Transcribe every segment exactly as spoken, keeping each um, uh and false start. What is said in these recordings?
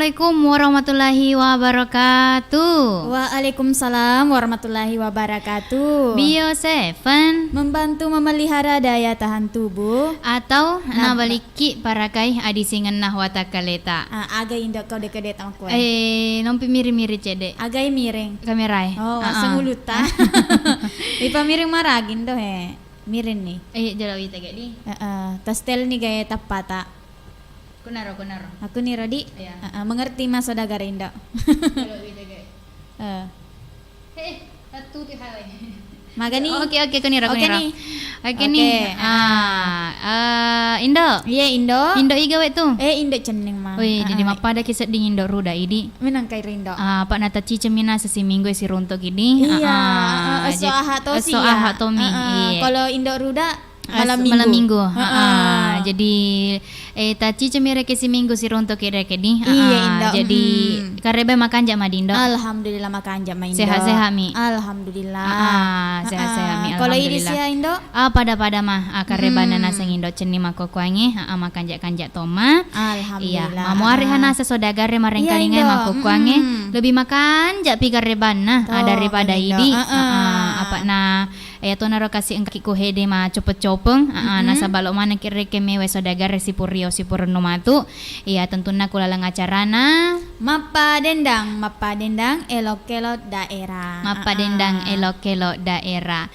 Assalamualaikum warahmatullahi wabarakatuh. Waalaikumsalam warahmatullahi wabarakatuh. Bio Seven. Membantu memelihara daya tahan tubuh. Atau nabalik ki parakai adisingenna watakkaleta. Ah, aga indo kau deke-deke tamakkua. Eh, nompi miri-miri cedde. Agai miring. Kamerae. Oh, ah, aseng ulutta. Ipa miring maragin do he. Miring ni. Eh, jolo wita gak di? Heeh, tastel ni gaya tappata. Kunaro, kunaro. Aku niro di. Iya. Heeh, mengerti mas saudagar indo. Jolo wita gak. Eh. Eh, tatu ti hawai. Magani? Oke, oke, kuniro, oke kuniro. Ni. Oke, oke ni. Ah, eh, Indo. Iya, Indo. Indo iga we tu? Eh, Indo cenning ma. Wih, jadi mappada ki sedding Indo ruda idi. Menang kai rindo. Ah, apa nata cicem mina sesiminggu si runtuk idi. Iya, ah, ah, eh, so jadi aha to si so ya. Aha to mi. Ah, ah. Iya. Kalau Indo ruda, malam minggu. Malam minggu. Heeh. Jadi, eh, tacicemi reke siminggu siruntuk ki reke di. Iya, Indo. Jadi, kareba makanja ma di, Indo? Alhamdulillah makanja ma, Indo. Sehat-sehat mi? Alhamdulillah. Sehat-sehat mi. Kalau idi sia, Indo? Ah, pada-pada ma. Ah, karebana naseng Indo cenni makkokkoangnge. Ah, makanja-kanja to ma. Alhamdulillah. Iya, mamuare hanasa saudagar e marengkalinga makkokkoangnge. Lebih makanja pi karebanna, ah, daripada idi. Heeh. Apa na Iya, tonaro kasi engkaki ku hede ma copeng-copeng, ah, ah, nasaba lo maneng ki reke mewe saudagar e sipurio sipurennu matu. Iya, tentunna ku laleng acarana. Mappadendang, mappadendang, elok-elok daerah. Mappadendang, ah, ah, elok-elok daerah.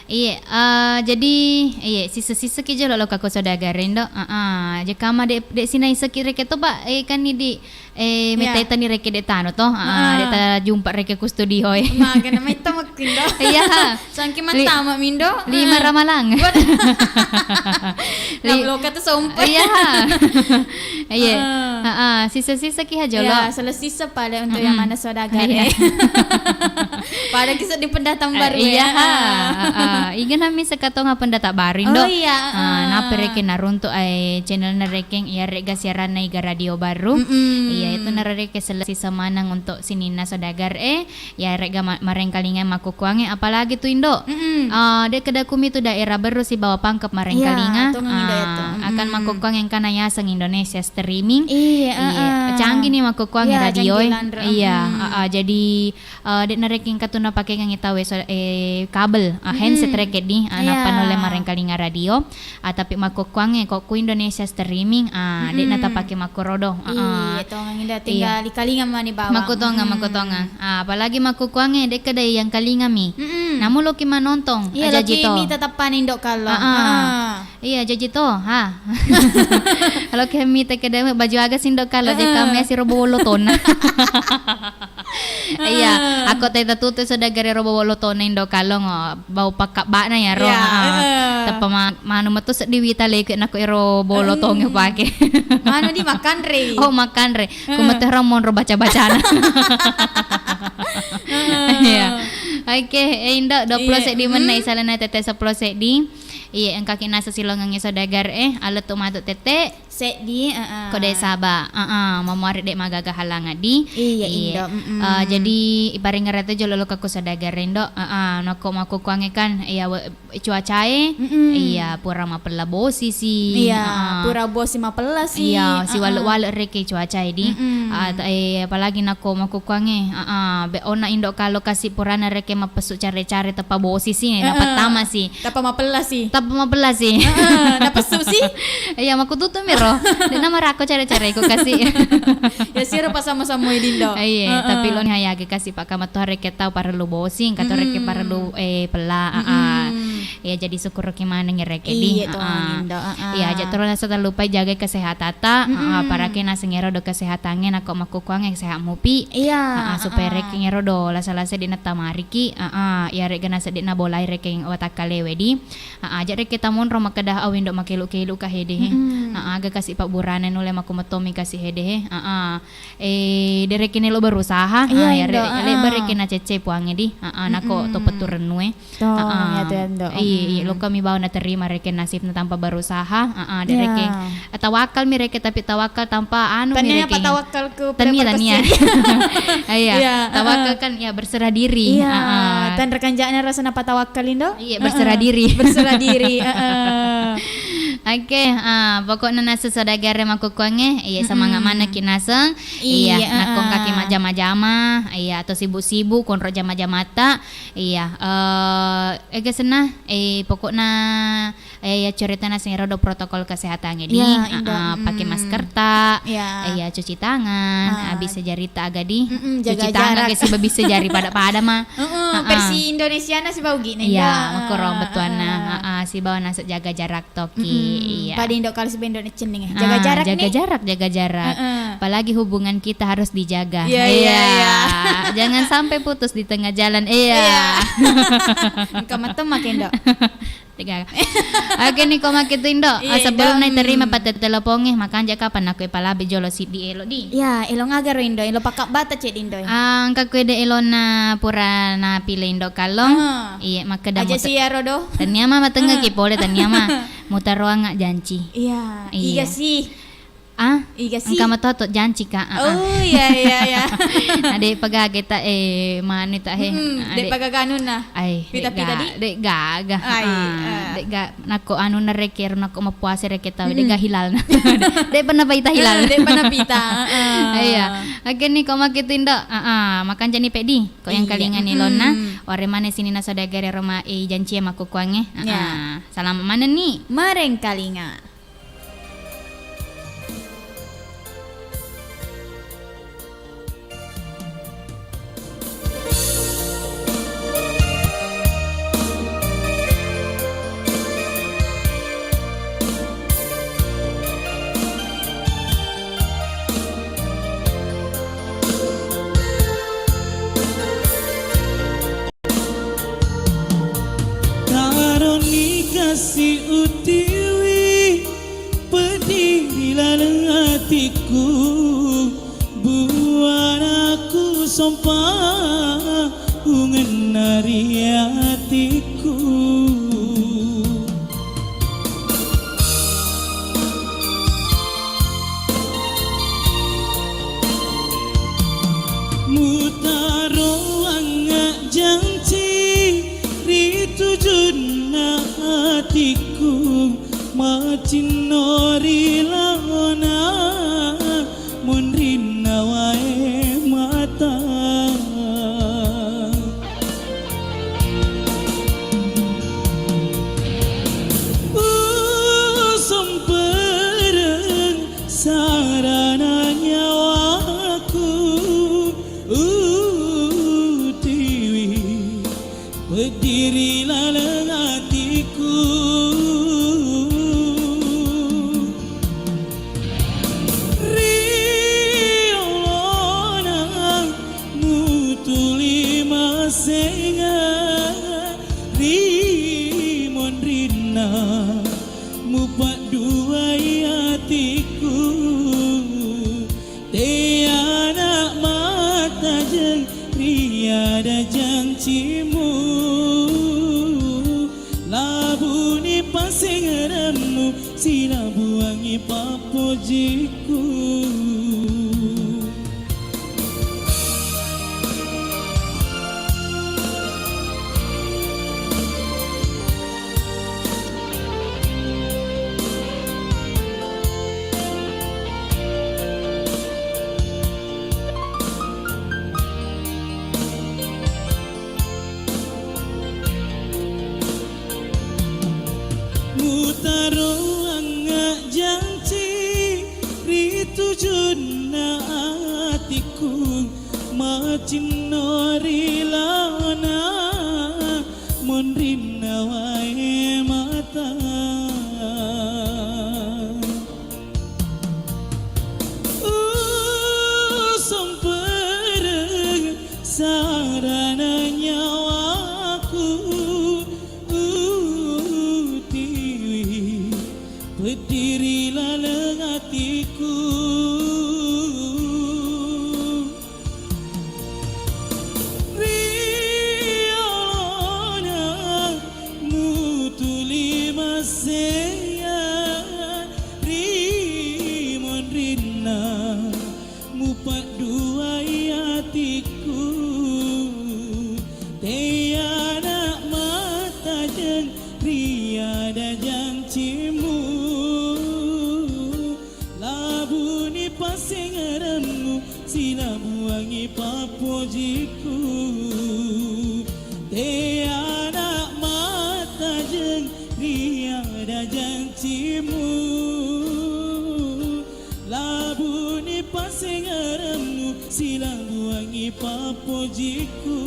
Iya, eh, jadi, iya, sisa-sisa ki jolo lo kako saudagar e, Indo. Ah, ah, jekama de, de sinaisa ki reke to, Pak, eh, kan ni di Eh, iya. Metta-etta ni reke de tano to. Ah, ah, de ta jumpa reke ku studio e. Magana metta makkindo. Iya. Sangki mattama mindo. Lima ramalang. Waduh. Li- Nabloka tu sompa. Iya. Iya. Ah, ah, sisa-sisa ki ha jolo. Ya, sela sisa pada untuk yang mana saudagar e. Pada kisah di pendatang baru ya. Iya. Ah, ah. Iga nami sekatonga pendatang baru, Indo. Oh, iya. Ah, napa reke naruntuk, eh, channel na rekeng iya rega siaranna Iga Radio Baru. Iya, itu narareke selesai semanang untuk sininna saudagar e, ya rega ma-, marengkalinga makkokkoangnge, apalagi tu Indo. Ah, de keda kumi tu daerah Berru sibawa Pangkep marengkalinga. Iya, tongeng Indo ya tu. Ah, akan makkokkoang engkana yaseng Indonesia streaming. Iya, ah, ah. Canggih ni makkokkoangnge radio e. Iya, ah, ah, jadi Eh, de narekeng engka tu napakengengi tau e so-, eh, kabel, ah, handset reke di, ah, nappa nulle marengkalinga radio. Ah, tapi makkokkoangnge ko ku Indonesia streaming, ah, de natapake makkorodo. Ah, ah. Iya, tongang Indo, tinggal dikalinga mani bawang. Makkutonga, makkutonga. Ah, apalagi makkokkoangnge de keda yang kalingami. Namu loki manontong, iya, ajaji loki to. Mita tappani Indo kallo. Ah, ah. Ah. Iya, jaji to, ha. Kalau kami te kedeme baju aga sindo kalo, je kami asiro bolo tona. Iya, aku te tatutu saudagar e ro bolo tona indo kalo ngo, bau pakka bana ya ro. Iya, ha. Teppa ma-, manu metu seddi wita leke nako ero bolo tonge pake. Manu di makanre. Oh, makanre. Ku metu ro monro baca-bacana. Iya. Oke, eh, Indo, dua puluh seddi menit, salena tette sepuluh seddi. Iye, engkaki nasa silongengnge saudagar e, alettu matu tette. Seddi, heeh. Ko de saba, heeh, mamuare de magaga halangan di. Iya, Indo, mm-mm. Eh, jadi iparingera to jolo lokka ko saudagar e, Indo, heeh, nako makkokkoangnge kan, iya, we-, cuaca e, iya, pura mapella bosi si, iya, heeh. Pura bosi mapella si, iya, si wale-wale reke cuaca e di. Mm-mm. Ah, ta-, eh, apalagi nako makkokkoangnge, heeh, be ona Indo kalo kasi purana reke mappesu care-care teppa bosi si, heeh, napattama si. Tappa mapella si. Tappa mapella si. Heeh, napessu si. Iya, makkututu mi ro. Dena marakko care-careku kasi. Ya siro pasama-samoi dindo. Iya, tapi lo ni hayage kasi pakka metu hareke tau parellu bosi, engka to reke parellu, eh, pella, ah, ah. Ya jadi syukuroki maneng reke di. Iya to, Indo, ah, ah. Iya, aja terus nasa tallupai jagai kesehatanta, ah, ah, parake naseng ero do kesehatangnge nako makkukkuangnge sehat mupi. Iya, ah, ah, supaya reke ngero do lasa-lasa di nattamariki, ah, ah, iya rega naseddi nabolai reke watakkalewe di. Heeh, aja rekeng tamonro makkeda, "Awe, Indo, makelu-kelu ka hede he." Mm-mm. Heeh, aga kasi pabburana nulle makkumettomi kasi hede he. Heeh. Eh, de rekeng nelo berusaha. Iya, ah, ya Indo, re-, heeh. Lebba rekeng nacecce puangnge di. Heeh, nako to pettu rennue. To, heeh. Iya, to, Indo. Iya, iya, mm. Lokka mi bawang naterima rekeng nasibna tanpa berusaha. Heeh, de rekeng. Iya. Tawakal mi rekeng, tapi tawakal tanpa anu mi rekeng. Tania apa tawakal ke tania, tania. Iya, iya, heeh. Tawakal kan ya berserah diri. Iya, heeh. Tan rekanjana rasa napa tawakal, Indo? Iya, berserah diri. Heeh. Berserah diri, heeh. Oke, ah, pokokna naseng saudagar e makkukkuangnge, iya, semangat manekki naseng. Iya, iya, nakko engkaki majjama-jama, iya, atau sibuk-sibuk, konro jama-jamatta, iya, eh, ega senna, eh, pokokna, eh, ya cerita naseng ero do protokol kesehatan ini, iya, Indo. Ah, ah, pakai maskerta, iya, iya, cuci tangan, ah, bisa jarita aga di, mm-mm, cuci tangan jarak. Aga siba bisa jari pada-pada mah. Heeh, ah, versi Indonesiana siba ugi na, iya, Indo. Makkoro bettuanna, ah, ah, sibawa naseng jaga jarak toki, mm-mm, iya. Pada Indo kalau siba Indo cenning, eh. Jaga jarak, jaga jarak, jaga jarak. Heeh. Apalagi hubungan kita harus dijaga. Iya, iya, iya. Jangan sampai putus di tengah jalan. Iya. Iya. Engka metto make, Indo. Tega. Oke, ni ko make tu, Indo. Iya, sebelum Indo. Naik terima pada teleponnya, makanja kapan aku ipalabe jolo siddi elo di. Ya, elo ngaga ro, Indo, elo pakka bata cek, Indo. Ah, engka kue de elona pura napile, Indo, kallong. Ah. Iya, makkeda aja muta-, si iyaro do. Tania mah matengngeki pole, tania mah. Mutaroanga janci. Iya, iya, iga sih. Ah? Iga sih. Engka matoto janci, Kak. Ah, ah. Oh, iya, iya, iya. Ade pagaga ta, eh, manu ta, he. Mm-mm, ade pagaga anunna. Ai, pita-pita di? De gaga. Ai, ah, ah. De ga-, nako anu nareke, nako mapuasa reke tau, de ga hilalna. De pernah paita hilal. Eh, de pernah pita, ah. Iya. Oke ni, ko make tu, Indo. Ah, ah, makanjani pedi. Ko yang kalingani lonna, ore mane sini na saudagar e roma, eh, janci ya makkukkuangnge. Iya. Ah, ah. Salama manenni. Marengkalinga. Taroni kasi utiwi, peddi ri laleng atiku, buana ku sompa ungenna ri atiku. Mutaroangnga janci ri tujunna atiku, macinno ri laona monrinna wae mata. Usompereng sarana nyawaku, utiwi peddi ri laleng atiku. Ri olona mutuli masenga, ri monrinna mupadduai atiku. Teana mattajeng ri ada jancimu, labuni pasengeremmu, silabuangi pappojiku. Mutaroangnga janci ri tujunna atiku, macinno ri laona monrinna wae mata. Usompereng sarana nyawaku, utiwi peddi ri laleng atiku. Ri olona mutuli masenga, ri monrinna mupadduai atiku. Teana mattajeng ri ada jancimu, Pappojiku, te ana' mattajeng ri ada jancimu. Labuni passengeremmu, silabuangngi pappojiku.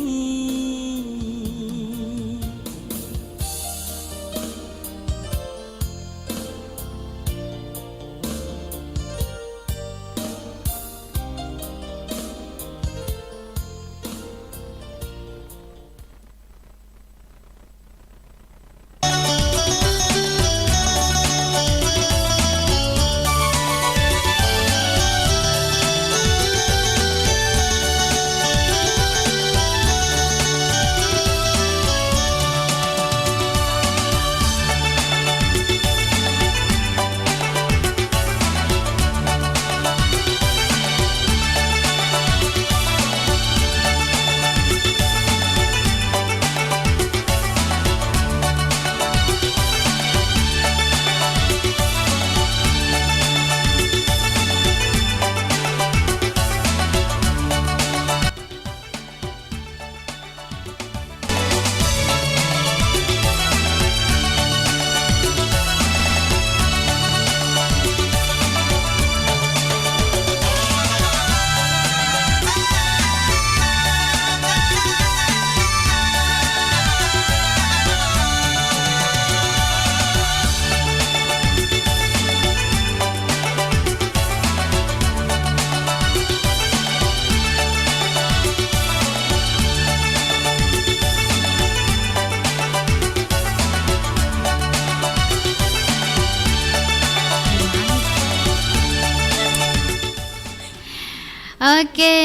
Oke,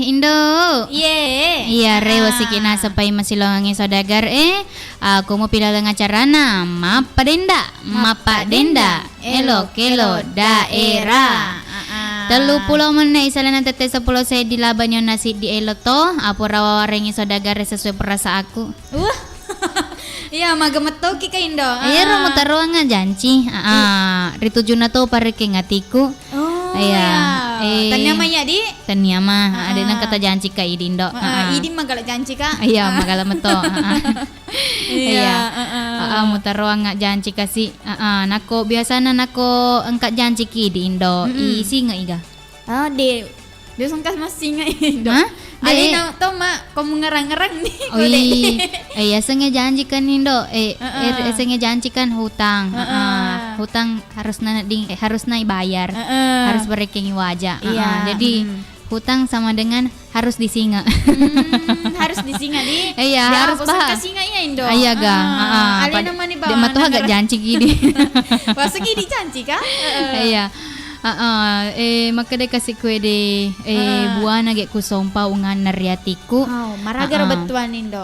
Indo. Iye. Iya, re, ah, wasikina sepai masilongangi saudagar, eh. Aku mau pilaleng acarana, mappadenda, mappadenda, elo-kelo daerah. Ah, ah. Tellu pulo menit isalena tette seppulo seddi laba nyonna siddi elo to, apura wawarengi saudagar sesuai perasaan aku. Wah. Iya, maga mettoki ka Indo. Iyaro, ah, mutaroanga janci. Ah, ah. Ritujuna to parekeng atiku. Oh, iya. Iya. Eh, tennia ma iya, Di? Tennia ma. Ah, ah. Dena kata janci ka idi, Indo. Ah, ah. Idi magala janci ka. Iya, ah, magala metto. Ah, ah. Iya, iya. Ah, ah. Ah, ah, mutaroanga janci kasi. Ah, ah. Nako biasana nako engka janci ki idi, Indo. Mm-mm. Isinga iga. Ah, de. De sengka massinga, Indo. Hah? De. Alena to ma ko mengerang-ngerang ni. Oh, ko de. Iya, sengaja janjikan, Indo. Eh, ah, ah. Eh, sengaja janjikan hutang. Ah, ah. Ah, ah. Hutang harus na ding, eh, harus na ibayar. Ah, ah. Harus berekengi waja. Iya. Ah, ah. Jadi, hmm, hutang sama dengan harus disinga. Hmm, harus disinga, Di. Iya, harus paham. Singa iya, Indo. Iya ga. Ah, ah. Alena mani de matu aga janci gidi. Wasa gidi janci ka? Heeh. Iya. Heeh. Eh, makkeda kasi kuede, eh, ah, buana ge kusompa unganna ri atiku. Oh, maraga ro bettuanna, Indo.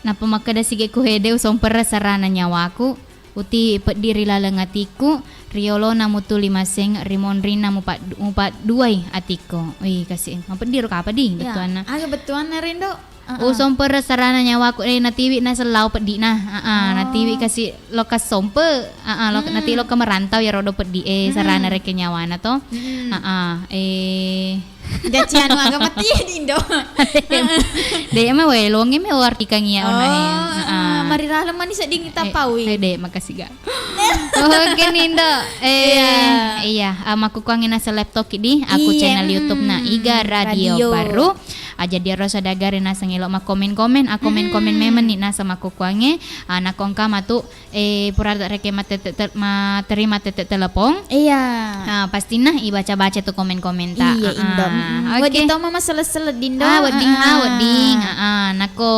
Nappa makkeda si ge kuede usompereng sarana nyawaku. Uti peddi ri laleng atiku, riolona mutuli maseng, rimonrinna mupad-, mupadduai atiku. Ih, kasi, mapeddi ro kapa di, iya, bettuanna? Aga bettuanna, Rindo? Heeh. Usompereng sarana nyawaku, eh, natiwi naseng lao peddi'na. Heeh, oh, natiwi kasi loka sompe. Heeh, loka, mm-mm, natiwi loka merantau ya rodo peddi, eh, mm-mm, sarana rekeng nyawana to. Mm-mm. Heeh, eh, Jaci anu aga mati di Indo. De ma wae longe me wartikangi ya ona e. Oh, heeh. Mari laleng mani sedding tapaui. Eh, eh, de, makasih ga. Oke, Nindo. Eh, iya. Iya, ah, makkukuangi naseng laptop ki di, aku, iya, channel YouTube na, mm, Iga Radio Radio. Baru. Ah, jadi ero saudagar naseng elo makkomen-komen, ah, komen-komen, mm-mm, memeng ni naseng makkukuangi, ah, nakko engka matu Eh, pura rekeng matette-, te-, ma-, terima tette telepon. Iya. Ah, pastinna ibaca-baca tu komen-komenta. Iya, Indo. Ah, mm, oke. Wedding to mama selle-selle, Dindo. Ah, wedding, ha, ah, wedding. Ah, ah. Nako,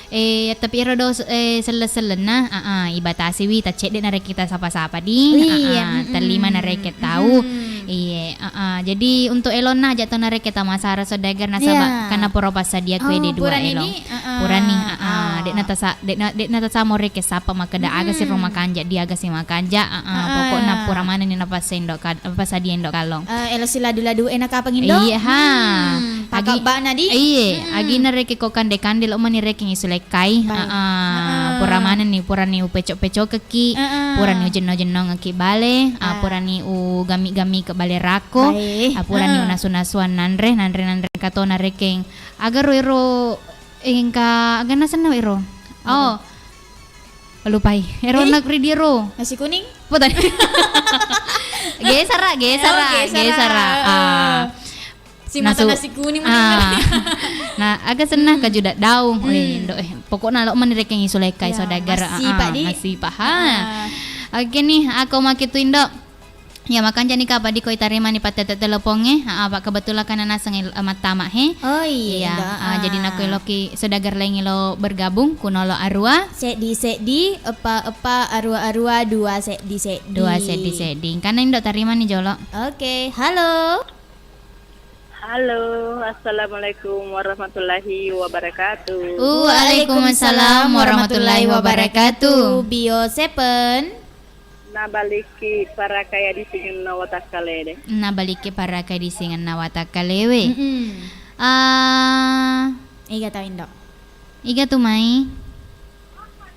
eh, tapi ero do, eh, selle-sellenna, ah, ah, ibatasiwi, tacedde narekeng tasapa-sapa di. Iya, ah, ah, mm-mm, tellima narekeng tau. Mm-mm. Iye, heeh. Jadi untuk elonna aja to narekeng tamasara saudagar nasaba, iya, karena pura passadia kuede, oh, dua purani elo. Di, heeh. Purani, heeh. Oh. De'na tasa-, de'na, de'na tasamo rekeng sapa makkeda aga si, hmm, ro makanja, di aga si makanja, heeh. Heeh. Pokokna pura manenni napasendo ka-, pasadia Indo Kallong. Eh, elo siladu-ladu e nakapang Indo? Iya, ha. Hmm, agi-, pakabbana di? Iye, hmm, agi narekeng ko kande-kande lo mani rekeng isu lekkai. Baik. Heeh. Heeh. Pura manenni, purani upecok-pecokekki, Heeh. purani ujenno-jennongekki bale, ah, Ah. purani ugammi-gammike bale rako, Baik. ah, purani Heeh. unasu-nasuang nanre, nanre-nanre kato narekeng. Aga ro ero, engka aganna senna ero? Oh. Apa? Lupai. Ero Ih. nak ri diero. Nasi kuning? Apa tadi? Gesara, gesara, Oh, gesara. gesara. Ah. Heeh. Si mata Nasu-, nasi kuning ah. mending. Nah, aga senna Hmm. kaju daddaung. Hmm. Eh, ndo, eh, pokokna lo mani rekeng isu lekkai Ah, saudagar. Ah, masipa, ah, Di. masipa, ha. Ah. Oke nih, aku maki tu, Indo. Ya, makanja ni kapa di ko itarimani pattette telepongnge. Ah, apa kebetulan kana naseng il-, eh, mattama he. Oh, iya, Iya, Indo. ah, jadi Ah. nako eloki saudagar laingngi lo bergabung, kunolo arua. Seddi, seddi, eppa, eppa, arua, arua, dua, seddi, seddi. Dua, seddi, seddi. Engkana, Indo, tarimani jolo. Oke, halo. Halo, assalamualaikum warahmatullahi wabarakatuh. Waalaikumsalam warahmatullahi wabarakatuh. Bio Seven. Nabalikki parakaya disingenna watakkalewe. Nabalikki parakaya disingenna watakkalewe. Mm-mm. Ah. Iga tau, Indo? Iga tu mai?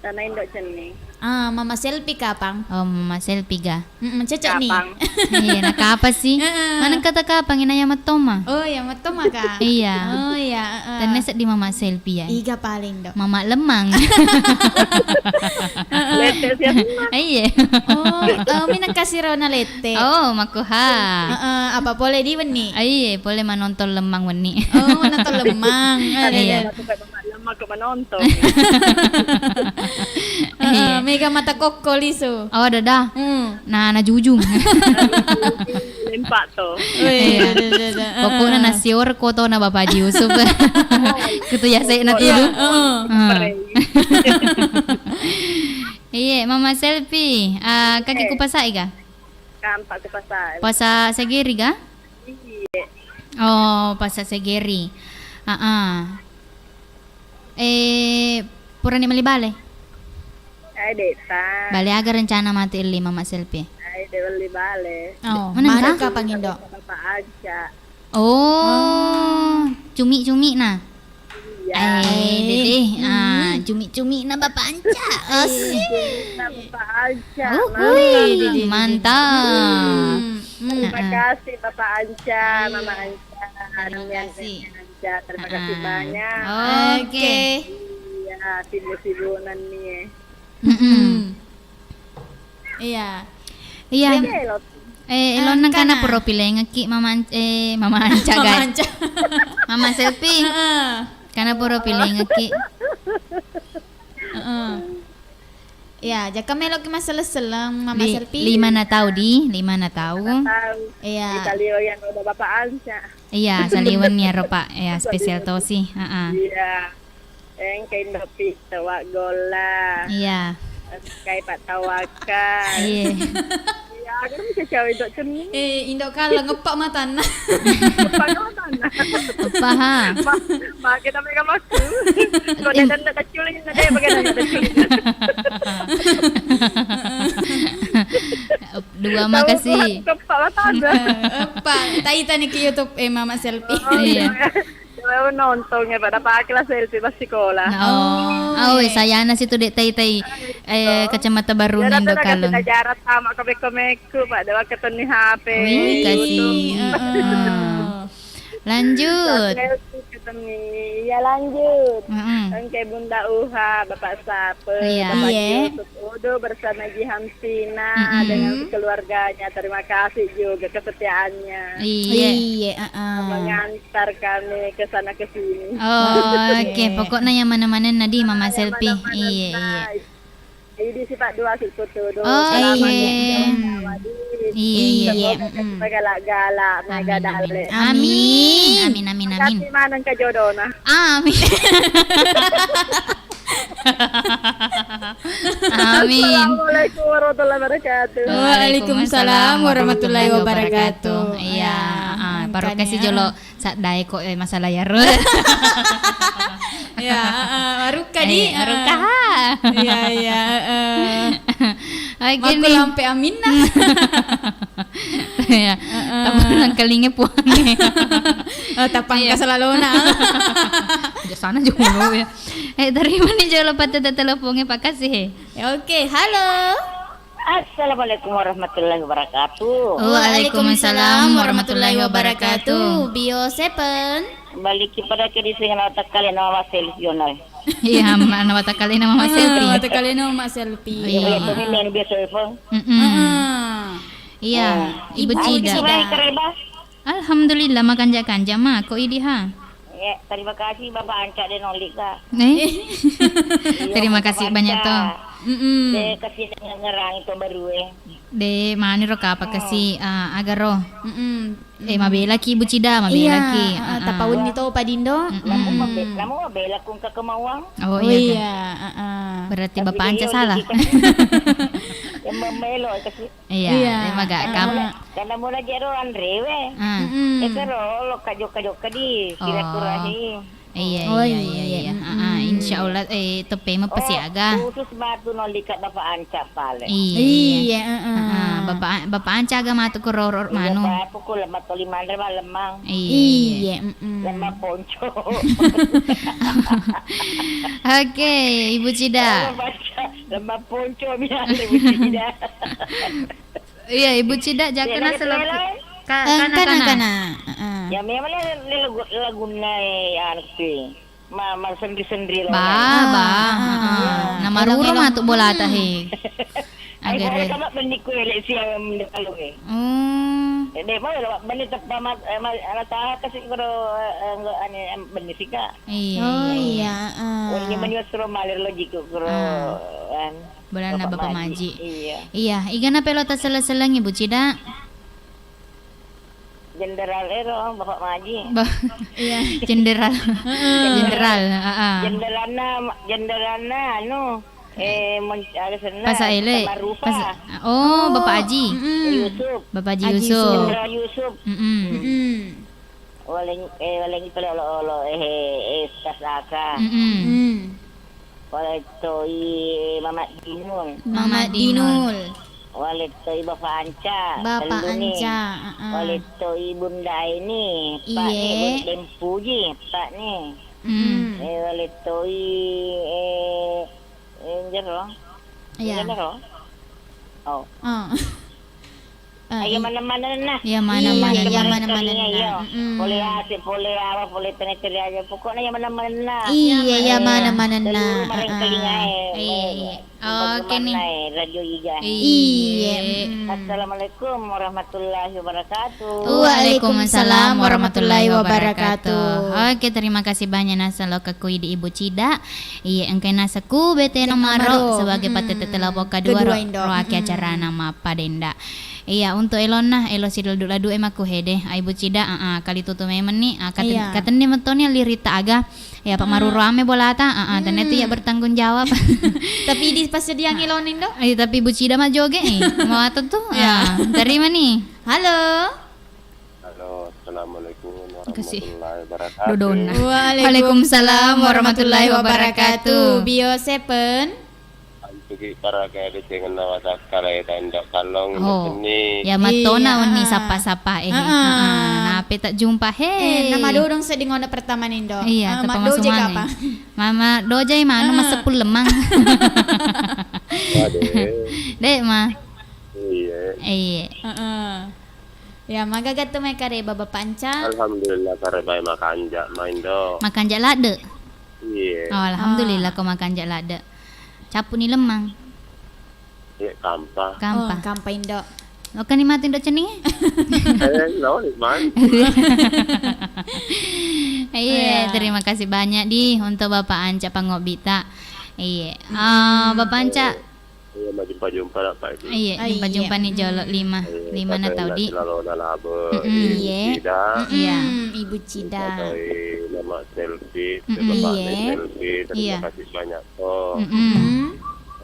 Tana Indo Cenning. Ah, Mama Selfie kapang? Oh, Mama Selfie ga? Mm-mm, cocok ni. Kapang. Iya, na kapa sih? Heeh. Mana kata kapang, ina ya matoma? Oh, ya matoma ka? Iya. Oh, iya, heeh. Tenne seddi Mama Selfie ya. Iga paling, Dok? Mama Lemang. Heeh. Lette siapa? Iya. Oh, eh, minang kasih rona lette. Oh, makoha. Heeh, apa pole di wenni? Iya, pole manonton Lemang wenni. Oh, nonton Lemang. Iya. Ada, ada. Lemma ko manonton. Heeh, iya. Mega mata kokko lisu. Oh, dada. Hmm. Nah, na jujung. Lempak to. Weh, iya. Dada, dada. Pokokna nasior koto na Bapak Haji Yusuf. Kutu yase na tudu. Iya, heeh. Heeh. Iye, Mama Selfie. Ah, kaki kupasai ga? Kampak kupasai. Pasa Segeri ga? Iye. Oh, pasa Segeri. Heeh. Eh, purani melli bale? Ai, de'ta. Bale aga rencana matu elli Mama Selfie? Ai, de' melli bale. Oh, maneng ka? Kapang, Indo? Bapak Anca. Oh, cumi-cumi na? Iya. Eh, dede. Ah, cumi-cumi na Bapak Anca. Asik. Cumi-cumi na Bapak Anca. Uhuy, mantap. Terima kasih Bapak Anca, Mama Anca. Terima kasih. Anca, terima kasih banyak. Oke. Iya, sibuk-sibuk nenni. Mm-mm. Iya. Iya. Eh, elonna kana pura pilengekki Mama An-, eh, Mama Anca, guys. Mama Selfie. Heeh. Kana pura pilengekki. Heeh. Ya, jaka meloki masselleng-selleng, Mama Selfie. Lima na tau, di, lima na tau. Iya. Di Saliweng yang udah Bapak Anca. Iya, Saliweng ni ero, Pak. Ya, spesial tosi. Heeh. Iya. Engka Indo Pi tawaggolla. Iya. Engkai Pak Tawakka. Iya. Iya, aku bisa cawe Indo Cenning. Eh, Indo Kalla ngeppa matanna. Ngeppa matanna. Ngeppa, ha. Ma-, ma kita mega maku. Kok dia denda kecil ini, dia bagaimana kecil. Dua, makasih. Ngeppa matanna. Ngeppa. Taita ni ke YouTube, eh, Mama Selfie. Oh, iya. Iya. Nonton ya, pada pakai lah Selfie pas sekolah. Oh, oh, eh, sayana situ dek tai-tai, eh, kacamata baru Indo Kalla. Kita jarak sama ke mekko-mekko, Pak, dewa ketemu H P. Wih, kasih. Heeh. Lanjut. Selfie ketemu. Iya, lanjut. Heeh. Engke Bunda Uha, Bapak Sape, Bapak Yusuf Udo bersama Jihan Sina dengan keluarganya. Terima kasih juga kesetiaannya. Iya. Iya, heeh. Mengantar kami ke sana ke sini. Oh, oke. Pokokna yang mana-mana nadi Mama Selfie. Iya, iya. Jadi sifat dua si kutu. Oh, iya. Iya, iya. Semoga kita galak-galak, mega dale. Amin, amin, amin. Kasih maneng ke jodohna. Amin. Amin. Assalamualaikum warahmatullahi wabarakatuh. Waalaikumsalam warahmatullahi wabarakatuh. Iya, ah, paro kasi jolo saddae ko, eh, masalah yaro. Ya, ah, ah, marukka di. Eh, marukka, ha. Iya, iya, eh. Ai, gini. Makkulampe aminna. Iya. Heeh. Tappa nangkalinge puangnge. Oh, tappa engka salalona. Iya. Biasana jolo ya. Eh, terima nih jolo pattette teleponnya, Pak Kasih, he. Ya, oke. Halo. Assalamualaikum warahmatullahi wabarakatuh. Waalaikumsalam warahmatullahi wabarakatuh. Bio Seven. Balik pada ke di sini, otak kalian nama Mas Selfie, Yonal. Iya, ma-, na watakkalena Mama Selfie. Ah, watakkalena Mama Selfie. Iya. Iya, kami main biasa, Eva. Mm-mm. Heeh. Iya, oh. Ibu Cida. Ibu Cida. Alhamdulillah, makanja-kanja, Ma. Ko idi, ha? Ya, terima kasih, Bapak Anca de nolika. Eh? Iya, terima kasih banyak, toh. Mm-mm. De, kasih ngerang itu baru, eh. De, mani ro kapa kasi, ah, aga ro. Mm-mm. Eh, mabelaki, Ibu Cida, mabelaki. Iya, heeh, tapaunni to padindo. Mm-mm. Namu mabe-, namu mabela kung kakemauang. Oh, iya, heeh. Berarti Bapak Anca salah. Yang memelo kasi. Iya, iya, emang gak kam-, karena mula jero Andre we. Ah. Mm-mm. Eh, kero lo kajo-kajo kadi, oh, silaturahmi. Iya, oh, iya, iya, iya, iya. Heeh, insya Allah, eh, tepe mapasiaga. Oh, khusus matu nolika Bapak Anca pale. Iya, iya. Iya, heeh. Heeh, Bapak, Bapak Anca aga matu ko roro manu. Iya, Pak, pukul lima atau lima andre malemang. Iya. Iya, mm-mm. Lemah ponco. Oke, Ibu Cida. Lemah ponco, lemah ponco, mi andre Ibu Cida. Iya, Ibu Cida, jaka naselo. Ka-, eh, kana, kana, kana. Heeh. Ya, memang le-, le-, lagu-, lagunna, eh, anu, pi. Ma-, ma-, sendri-sendri lo. Ba, ah, ba, ah, heeh. Nah, maruru matu bolata, he. Ai, agare. Sama benni ku ele siang de kalu, eh. Hmm. Eh, de, mau lo benni teppa mat-, eh, ma-, ala taha kasi kuro, eh, enggak, ane, em, benni sika. Iya, oh, iya, iya, heeh. Wenni meni wasuro maler lo jiku kuro, ah. Kan. Bolana Bapak Maji. Bapak Maji. Iya. Iya, igana pelo tasella-sellengi, Bu Cida? Jenderal ero, Bapak Maji. Ba-, iya. Jenderal. Heeh. Jenderal, heeh. Jenderalna, jenderalna anu, eh, men-, ada senna, Pasa Ele. Marufa. Pasa-, oh, Bapak Aji. Mm-mm. Yusuf. Bapak Aji Aji Yusuf. Yusuf. Jenderal Yusuf. Mm-mm. Mm-mm. Waleng, eh, waleng pale olo-olo, eh, eh, S K S A K. Mm-mm. Mm. Waleng toi Mamat Dinul. Mamat Dinul. Waleng toi Bapak Anca, Bapak telluni. Anca, heeh. Waleng toi Bunda Aini, Pak ni, iye. Bunda Dempuji, Pak ni. Mm. Eh, waleng toi, eh, eh, jero. Iya. Jero. Oh. Oh. Eh, iya, i-, mana-manenna. Iya, mana-manenna. Iya, mana-manenna. Iya. Mm. Pole ase, pole awa, pole tene-tene aja. Pokoknya iya, mana-manenna. Iya, iya, mana-manenna. Seluruh marengkalinga, eh. Iya, iya. Oke, nih. Radio Iga. Iya, mm. Assalamualaikum warahmatullahi wabarakatuh. Waalaikumsalam warahmatullahi wabarakatuh. Oke, terima kasih banyak, naseng lo ke kui di Ibu Cida. Iya, engkai naseku bete nomaro sebagai pattette telepon kedua ro, kedua, Indo. Ro aki acarana mappadenda. Iya, untuk elonna, elo siledu-ledu e makkuhede. Ai, Bu Cida, aa, kali tutu memeng ni, aa, katen-, katenni metoni lirita aga. Ya, Pak Maruro ame bolata, aa, tennetu ya bertanggung jawab. Tapi di persediaan elona, Indo? Iya, tapi Bu Cida ma joge, eh. Mau atau tuh? Iya. Aa, terima ni. Halo. Halo, assalamualaikum warahmatullahi wabarakatuh. Dodonna. Waalaikumsalam warahmatullahi wabarakatuh. Bio Seven. Antuki para kaya decengenna watakkale tanda kallong. Oh, ini. Ya, matona wenni sapa-sapa, eh. Heeh. Heeh. Nape tak jumpa, he. Eh, nama dodong sedding ona pertama nindo. Iya, ah, tetap masuk semangat. Mama dojai manu mas sepuluh lemang. Waduh. Dek, ma. Iya. Iya. Heeh. Ya, magaga tu mai kareba Bapak Anca? Alhamdulillah, kareba e makanja, Maindo. Makanja ladde? Iya. Oh, alhamdulillah, ko makanja ladde. Cappu ni lemmang. Iya, kampa. Kampa. Oh, kampa, Indo. Oka ni matu, Indo, cenning e? Eh, no, ni man. Iya, terima kasih banyak di untuk Bapak Anca pangobbita. Iya. Ah, Bapak Anca, iya, majumpa-jumpa lah, Pak Edi. Iya, jumpa-jumpa ni jolo lima. Iya, lima na tau di. Lalona labo, mm-mm. Ibu Cida. Iya. Mm-mm, Ibu Cida. Atau Mama Selfie, mm-mm. Bapak Selfie, terima kasih banyak, oh. Mm-mm.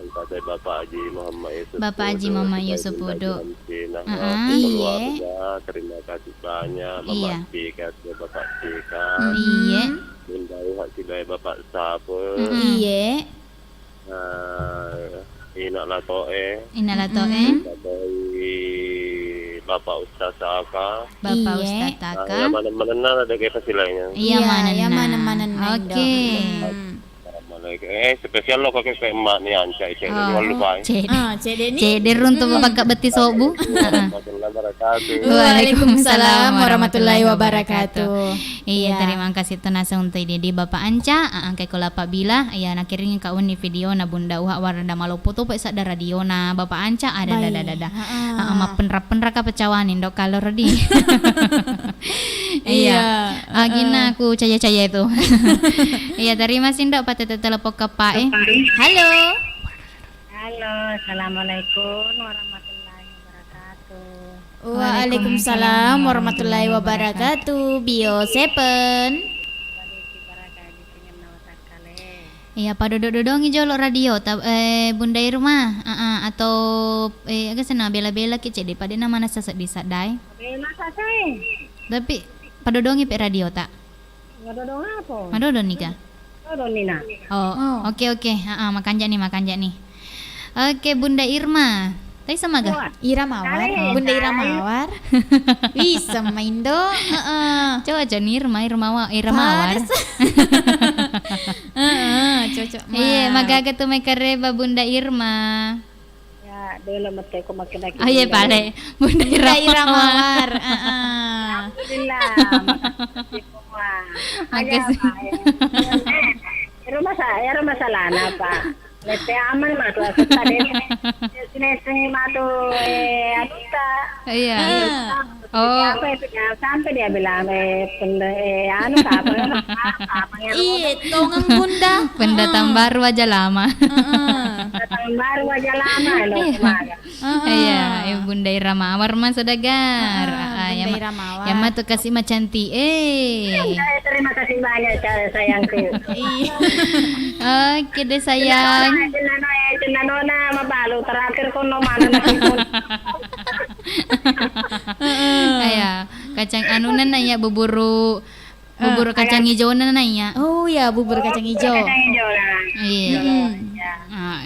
Angkatnya Bapak Haji Muhammad Yusuf Pudu, Bapak Haji Muhammad Yusuf Pudu. Heeh. Iya. Keluarga, terima kasih banyak, Mama Tika, Bapak Tika. Iya. Bunda Uha, Bapak Sape. Mm-mm. Iya. Eh, Ina Latoe. Ina Latoe. Mm-mm. Latoe Bapak Ustaz Aka. Bapak Iye. Ustaz Aka. Nah, ya, mana-mana ada kita silainya. Iya, iya, mana-mana. Ya, mana-mana, Indo. Oke. Hmm. Assalamualaikum. Eh, spesial lo kok ke emak ni Anca, cedde ni. Oh, walu pai. Cedde. Ah, cedde ni. Cedde runtu. Mm-mm. Bapak Beti Sobu. Heeh. Warahmatullahi wabarakatuh. Waalaikumsalam warahmatullahi wabarakatuh. Iya, iya. Terima kasih tu naseng untuk ide-ide Bapak Anca. Ah, angkai ko lapabila, iya, nakiring ka uni video na Bunda Uha warada maloppo tu pe sadda radio na Bapak Anca ada. Baik. Dada, dada. Heeh. Ah, mappenra-penra ka pecawani, Ndok, kalau redi. Iya. Iya. Ah, gina aku caya-caya itu. Iya, terima kasih, Ndok, patete telepon ke Pak, eh. Halo. Halo, assalamualaikum warahmatullahi wabarakatuh. Waalaikumsalam warahmatullahi wabarakatuh. Bio Seven. Iya, padodo-dodongi jolo radio ta-, eh, Bunda Irma, ah, ah, atau, eh, aga senna bela-bela ki cedde, pada nama nasa seddi saddai. Bela sasai. Tapi padodongi pe radio ta. Madodong apa? Madodong nika? Madodong nina. Oh, oh. Oke, oke. Heeh, makanja ni, makanja ni. Oke, Bunda Irma. Tadi sama ga? Wah. Ira Mawar. Kale, Bunda Ira Mawar. Bisa main do. Heeh. Coba, coba ni Irma, Irma Wa-, Ira Mawar. Heeh, cocok. Iya, magaga tu mai kareba Bunda Irma. Ya, dulu mete ko makin lagi. Oh, iya, pale. Bunda Ira Mawar. Heeh. Alhamdulillah. Makasih semua. Makasih. Aja, Pak, ya. Eh, rumah saya, rumah salana, Pak. Mete aman matu aku tadi. Sini-sini matu, eh, aduta. Iya. Heeh. Oh. Sampai dia, sampai dia bilang, eh, pende-, eh, anu, apa, apa, apa, apa, iya, tongang Bunda. Pendatang baru aja lama. Heeh. Pendatang baru aja lama, lo, iya. Kemarin. Heeh. Iya, eh, Bunda Ira Mawar mah saudagar. Heeh, ah, Bunda Ira Mawar. Yang mah tuh kasih mah cantik, eh. Iya, terima kasih banyak, sayangku. Iya. Oke deh, sayang. Cendana, eh, cendana, eh, cendana, mabalu terakhir kono mana nasi pun. Heeh. Iya, kacang anu nana ya, buburu, buburu kacang hijau nana ya. Oh ya, bubur kacang hijau. Bubur kacang hijau lah. Iya. Hmm. Ya.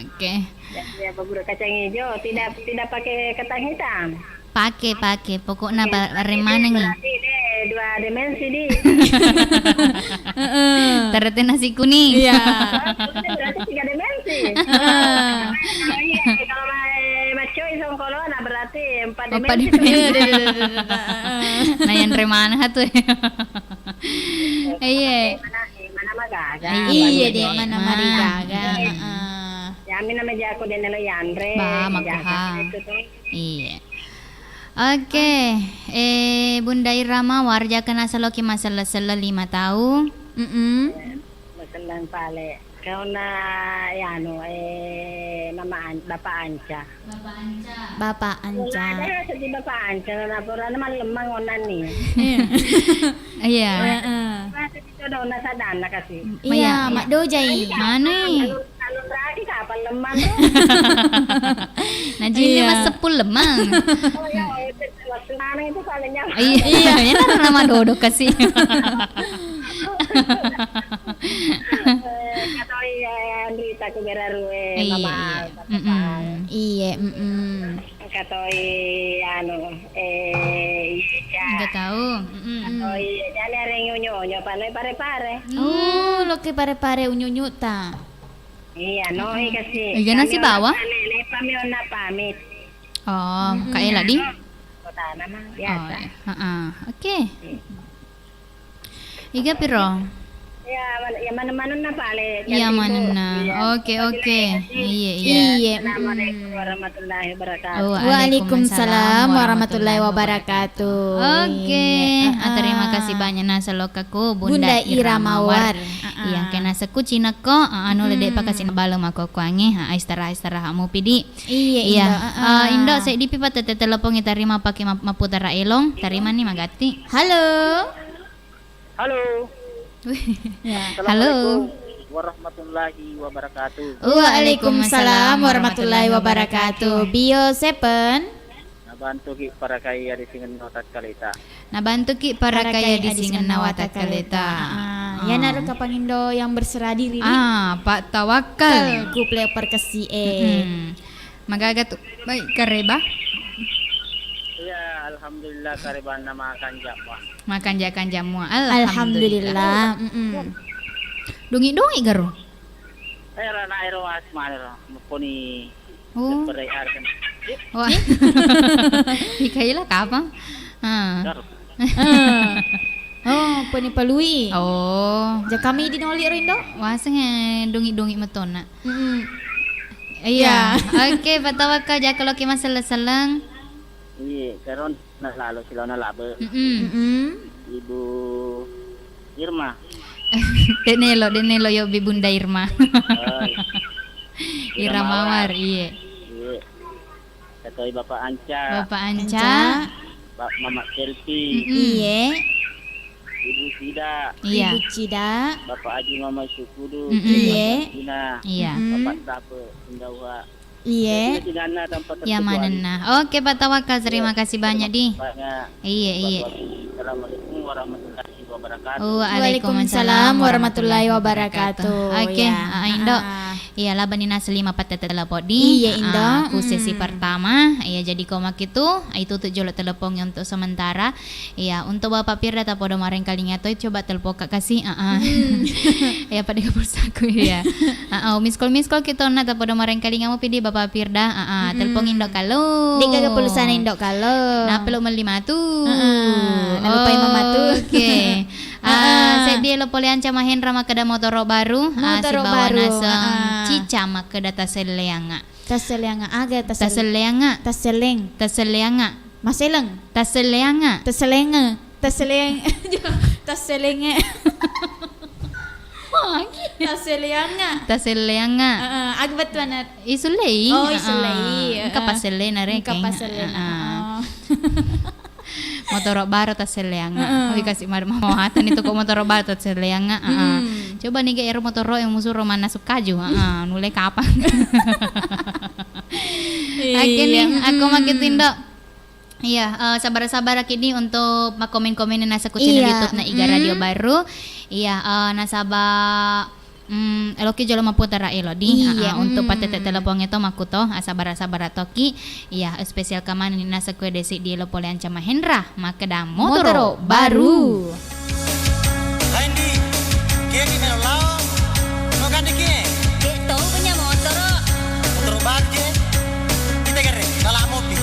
Oke. Ya, ya, bubur kacang hijau, tidak, tidak pakai ketan hitam. Pakai, pakai. Pokoknya ba-, remanengi. Berarti deh dua dimensi di. Heeh. Ternyata nasi kuning. Iya. Berarti tiga dimensi. Heeh. Kalau iya, kalau ma-, macoi songkolo, nah berarti empat dimensi. Empat dimensi. Nah, yang remana tuh. Iya. Mana, mana magaga. Iya, deh, mana marigaga. Heeh. Ya, mina majaku dena lo yanre. Ba, makuha. Itu tuh. Iya. Oke, eh, Bunda Ira Mawar, jaka nasaloki masella-sella lima tau. Mm-mm. Masella pale. Kauna, ya, anu, eh, Mama An-, Bapak Anca. Bapak Anca. Bapak Anca. Ada sedih Bapak Anca, na purana mallemang onani. Iya. Iya. Heeh. Itu dona sadana kasi. Iya, iya. Madojai. Manu. Anu, anu terakhir kapan lemah tuh? Nah, jadi iya. Mas sepul lemah. Oh, iya, itu waktu mana itu paling nyaman. Iya, iya, ya kan nama dodok kasih. Eh, kata iya, Andri, tak kira rue, iya, mama, iya. Papa. Mm-mm. Iya, mm-mm. Katoi, anu, eh, iya, ja. Nggak tahu. Mm-mm. Katoi, jane areng unyu-unyu, panoi pare-pare. Oh, loki pare-pare unyu-unyu ta. Iya, noi kasi. Iya, nasi bawang? Kami, kami onna pamit. Oh, mm-mm. Kak Ela di? Kota nama, biasa. Oh, iya. Heeh. Oke. Iya. Iga piro? Ya, man-, ya, mana-mana na pale. Iya, cantikku. Mana-mana. Iya. Oke, oke. Iya, iya. Iya. Assalamualaikum warahmatullahi wabarakatuh. Waalaikumsalam warahmatullahi wabarakatuh. Oke. Iya. Ah, terima kasih banyak, nah, salokaku Bunda Ira Mawar. Heeh. Iya, kena sekucina ko, ah, anu, ledek pakasina balo makokoange, ha, istirahat-istirahat mu pidi. Iya, iya. Indo, heeh. Ah, Indo, seddi pi pa tette telepon tarima pake ma-, maputara elong, tarima ni magatti. Halo. Halo. Ya. Assalamualaikum warahmatullahi wabarakatuh. Waalaikumsalam warahmatullahi wabarakatuh. Bio Seven. Nabantuki parakaiya di singenna watakkaleta. Nabantuki parakaiya di singenna watakkaleta. Ah. Iyanaro kapang indo yang berserah diri, Ri. Ah, Pak Tawakal. Kal, ku player perkesi e. Mm-mm. Magaga tu, baik, kareba? Iya, alhamdulillah, karebanna makan jammu. Makan jakan jammu. Alhamdulillah. Alhamdulillah. Mm-mm. Dungi-dungi garo? Eh, rana ero asmane ro. Mukoni. Oh. Seperai arkan. Wah. Ikaila kapang? Ah. Garo. Ah. Oh, poni palui. Oh. Ja kami dinoli ro, Indo. Waseng, eh, dungi-dungi metona. Mm-mm. Iya. Ya. Oke, Pak Tawakal, jaka loki masselleng-selleng. Iya, karon na lalo silaona labe. Mm-mm. Mm-mm. Ibu Irma. Denelo, denelo yo bi Bunda Irma. Oh, iya. Irma Mawar, iye. Iya. Katoi Bapak Anca. Bapak Anca. Anca. Bap-, Mama Selfie. Mm-mm. Iye. Ibu Cida. Iya. Ibu Cida. Bapak Haji Mama Syukudu. Mm-mm. Iye. Bapak Cina. Iya. Mm-mm. Bapak Tape, Indawa. Iye. Jadi, tidak ada tempat. Ya, terkecuali. Manenna. Oke, Pak Tawakal, terima kasih banyak, di. Iya, iya. Assalamualaikum warahmatullahi wabarakatuh. Waalaikumsalam warahmatullahi wabarakatuh. Oke, ya, ah, Indo. Ah. Iya, laba ni naselima pattette telepon di. Iya, Indo. Ah, ku sesi pertama. Iya, jadi ko makitu, itu tu jolo telepon untuk sementara. Iya, untuk Bapak Firda tapodo marengkalinga toi, coba telpon Kak Kasi. Ah, ah. Hmm. Iya, pada ke pulsaku, iya. Ah, ah, miss call, miss call kita nak tapodo marengkalinga mu pidi Bapak Firda. Ah, ah, telpon Indo Kalo. Di gaga pulsana Indo Kalo. Nah, pelu melli matu. Ah, ah, nalupai mamatu. Oke. Ah, seddi lo pole Anca Mahendra makkeda motoro baru, ah, sibawa naseng Cica makkeda taselleanga. Taselleanga aga tasel-, taselleanga. Taselleng. Taselleanga. Maseleng. Taselleanga. Taselenge. Taseleng. Taselenge. Magi. Taselleanga. Taselleanga. Heeh, aga bettuanna? Isullei. Oh, isullei. Heeh. Engka pasellena rekeng. Engka pasellena. Heeh. Oh. Motoro baru taselleanga. Heeh. Oi, kasi mar-, mawatani toko motoro baru taselleanga. Heeh. Mm. Coba niga ero motoro yang musuro mannasu kaju. Heeh, nulle kapang. Iya. Oke nih, aku makin tindo. Iya, eh, sabar-sabar kini untuk komen-komen yang nasa ku channel YouTube na Iga Radio Baru. Iya, eh, nasaba Mm, eloki jolo maputara elo di. Iya, ha, untuk patete telepon itu makkuto, asabara-sabara toki. Iya, spesial kamani nasa kue desi di elo pole Anca Mahendra, makkeda motoro baru. Lain di, kiri melo lao, no gandiki. Dek tau punya motoro. Motoro baru je. Kita gere, kalau mobil.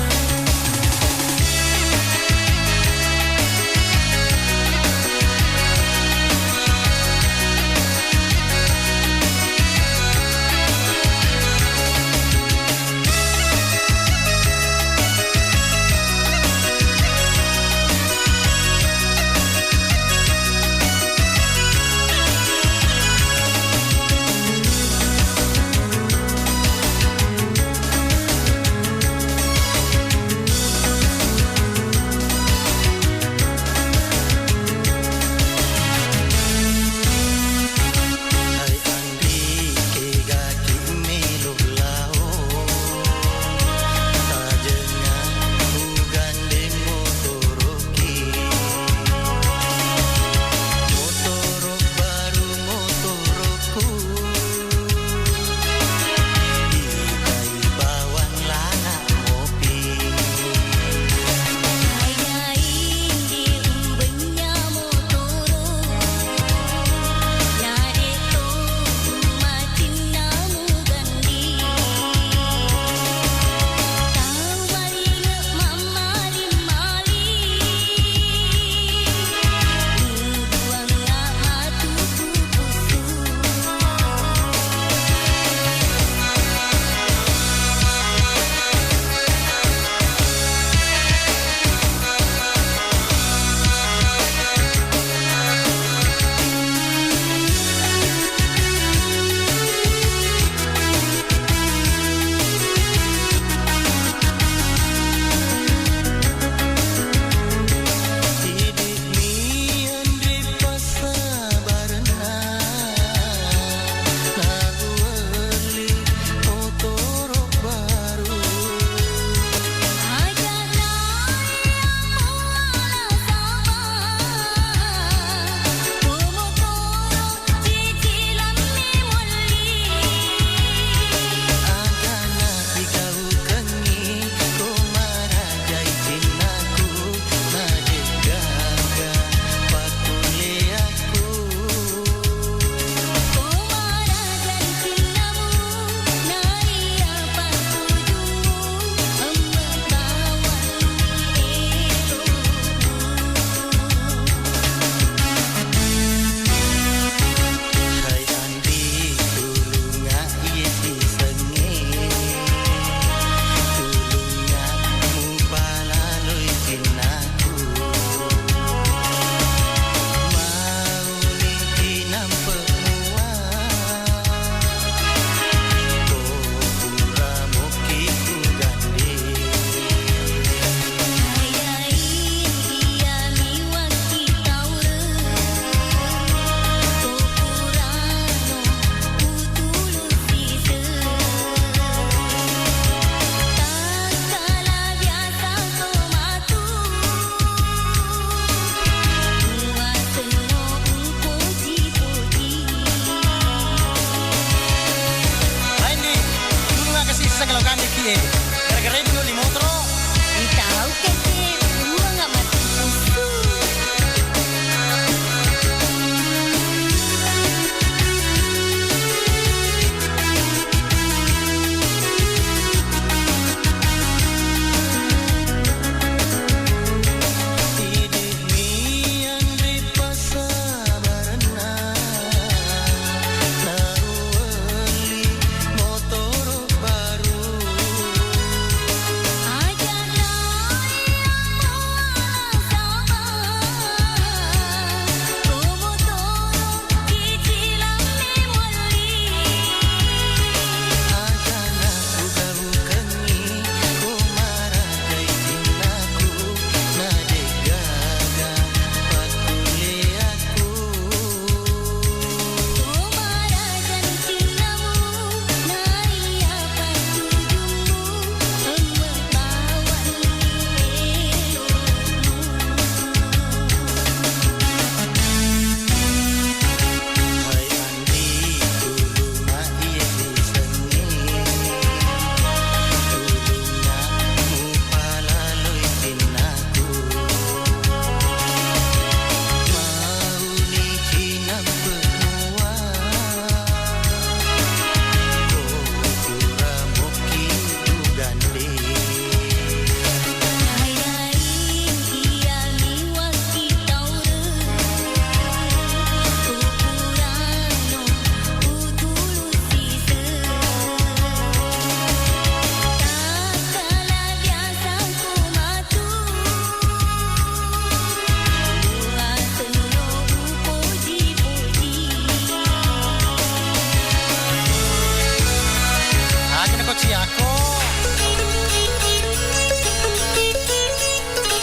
Tau keke, buang nggak mati.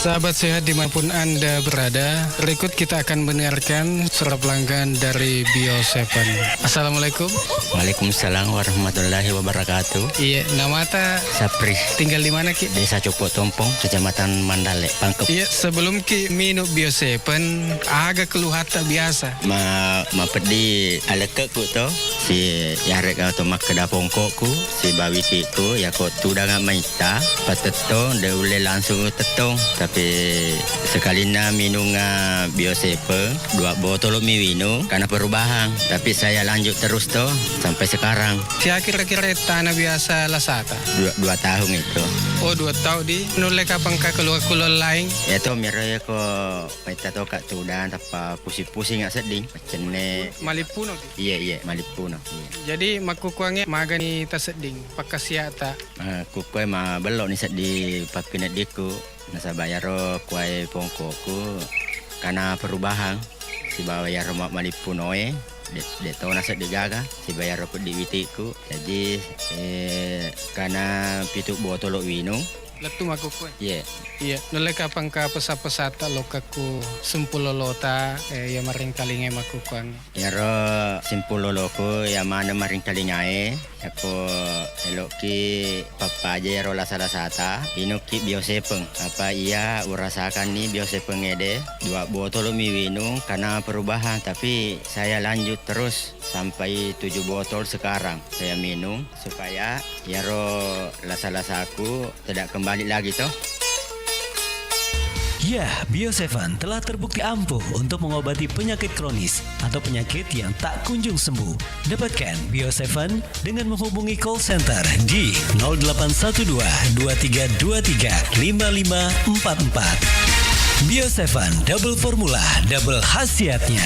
Sahabat sehat dimanapun Anda berada, berikut kita akan mendengarkan suara pelanggan dari Bio Seven. Assalamualaikum. Waalaikumsalam warahmatullahi wabarakatuh. Iya, namata? Sapri. Tinggal di mana, Ki? Desa Coppo Tompong, Kecamatan Mandale, Pangkep. Iya, sebelum Ki minum Bio Seven, aga keluhatta biasa? Ma-, mapeddi alekke'ku to, si yarega to makkeda pongko'ku, sibawa witi'ku, yako tudanga maitta, patettong, de ulle langsung tettong. Tapi sekalinna minunga Bio Seven, dua botolo mi winung, karena perubahan. Tapi saya lanjut terus to, sampai sekarang. Sia kira-kira ettana biasa lasata? Dua, dua tahun itu. Oh, dua tahun di. Nulle kapang ka keluar-keluar lain? Ya to, miro ya ko maitta to ka tudang, tappa pusing-pusing nggak sedding. Cenne. Malippuno ki? Iya, iya, malippuno. Iya. Jadi, makkukuangnge magani tasedding, pakkasiata? Eh, kukkoe mabello ni seddi pappineddikku, nasaba iyaro kuae pongkoku kana perubahan, sibawa iyaro ma-, malippunoe, de-, de tona seddi gaga, sibawa iyaro peddi witiku. Jaji, eh, kana pitu botolo winung. Lettu makkukkoe? Iye. Iya, nulle kapang ka pesa-pesata lokkakku sempulolota, eh, iya maringkalingai makkukkuangnge. Iyaro simpuloloku iya maneng maringkalingae, yakko eloki pappaja iyaro lasa-lasata, inukki Bio Seven. Apa iya urasakanni Bio Seven ede, dua botolo mi winung, karena perubahan, tapi saya lanjut terus sampai tujuh botol sekarang saya minum, supaya iyaro lasa-lasaku tidak kembali lagi toh. Ya, Bio Seven telah terbukti ampuh untuk mengobati penyakit kronis atau penyakit yang tak kunjung sembuh. Dapatkan Bio Seven dengan menghubungi call center di nol delapan satu dua, dua tiga dua tiga, lima lima empat empat. Bio Seven, double formula, double khasiatnya.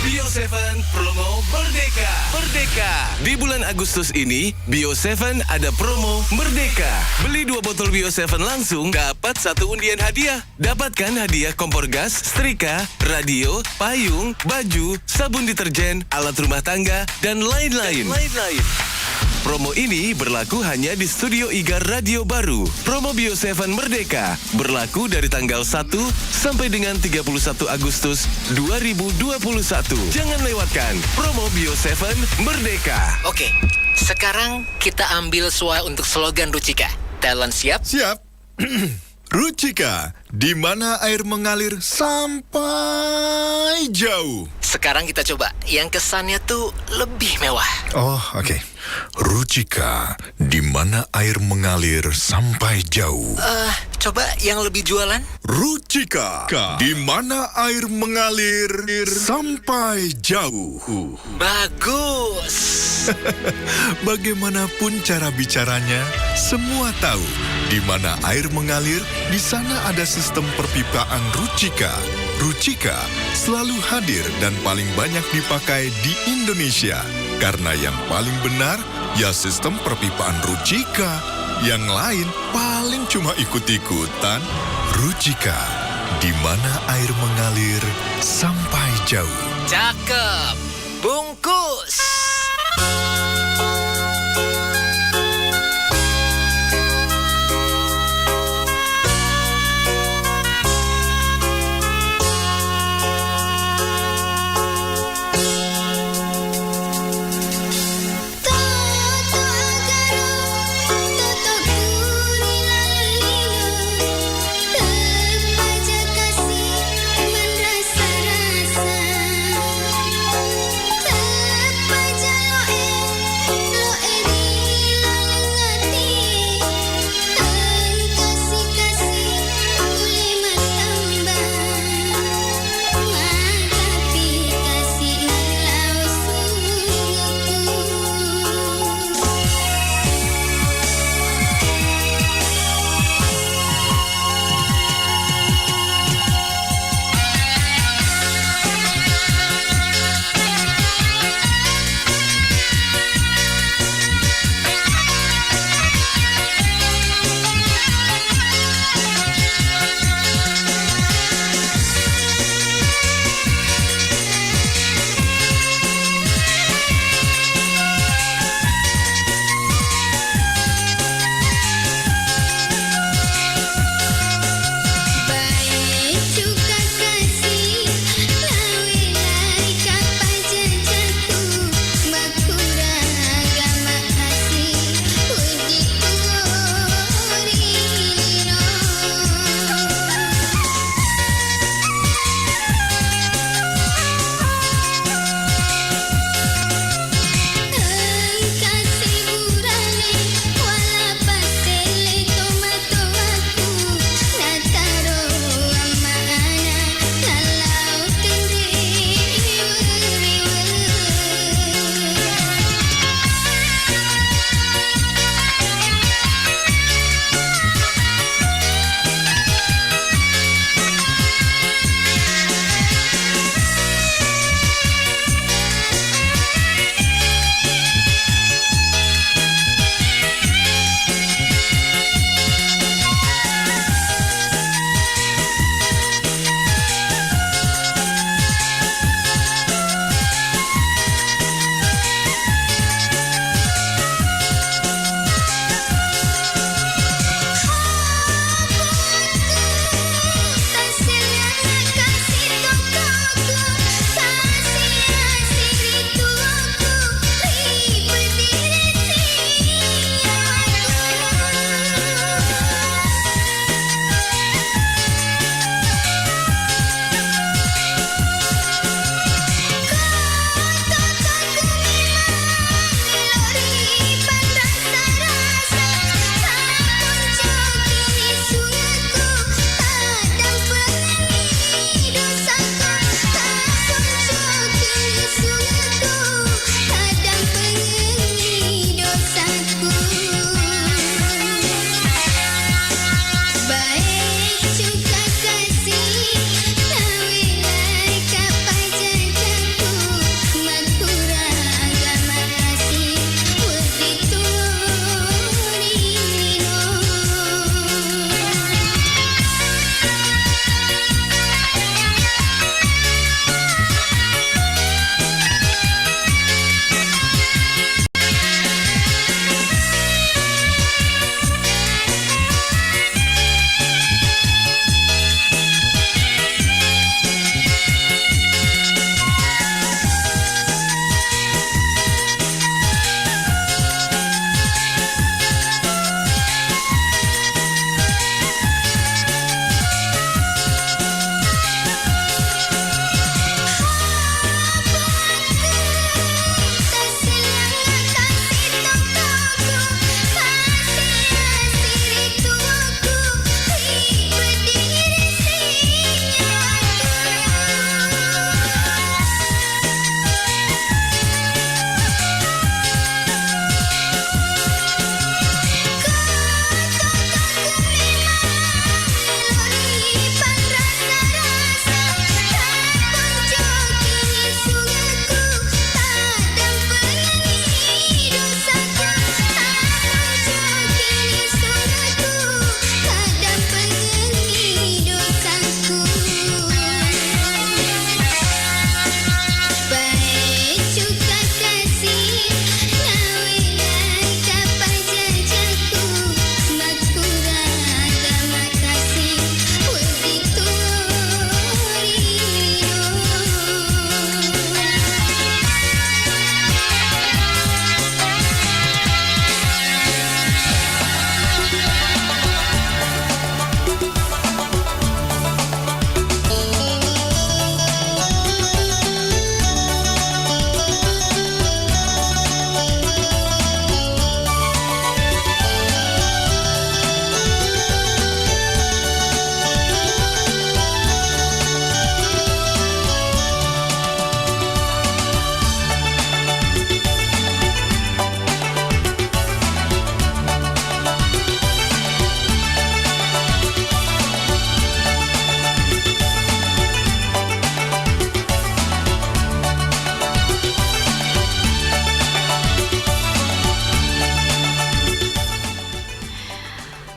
Bio Seven Promo Merdeka. Merdeka. Di bulan Agustus ini, Bio Seven ada promo Merdeka. Beli dua botol Bio Seven langsung, dapat satu undian hadiah. Dapatkan hadiah kompor gas, setrika, radio, payung, baju, sabun deterjen, alat rumah tangga, dan lain-lain. Lain-lain. Promo ini berlaku hanya di Studio Igar Radio Baru. Promo Bio Seven Merdeka berlaku dari tanggal satu sampai dengan tiga puluh satu Agustus dua ribu dua puluh satu. Jangan lewatkan promo Bio Seven Merdeka. Oke, sekarang kita ambil suara untuk slogan Rucika. Thailand siap? Siap. Rucika, di mana air mengalir sampai jauh. Sekarang kita coba yang kesannya tuh lebih mewah. Oh, oke. Rucika, di mana air mengalir sampai jauh. Eh, coba yang lebih jualan. Rucika, di mana air mengalir sampai jauh. Bagus. Bagaimanapun cara bicaranya, semua tahu di mana air mengalir, di sana ada sistem perpipaan Rucika. Rucika selalu hadir dan paling banyak dipakai di Indonesia. Karena yang paling benar, ya sistem perpipaan Rucika. Yang lain paling cuma ikut-ikutan. Rucika, di mana air mengalir sampai jauh. Cakep. Bungkus.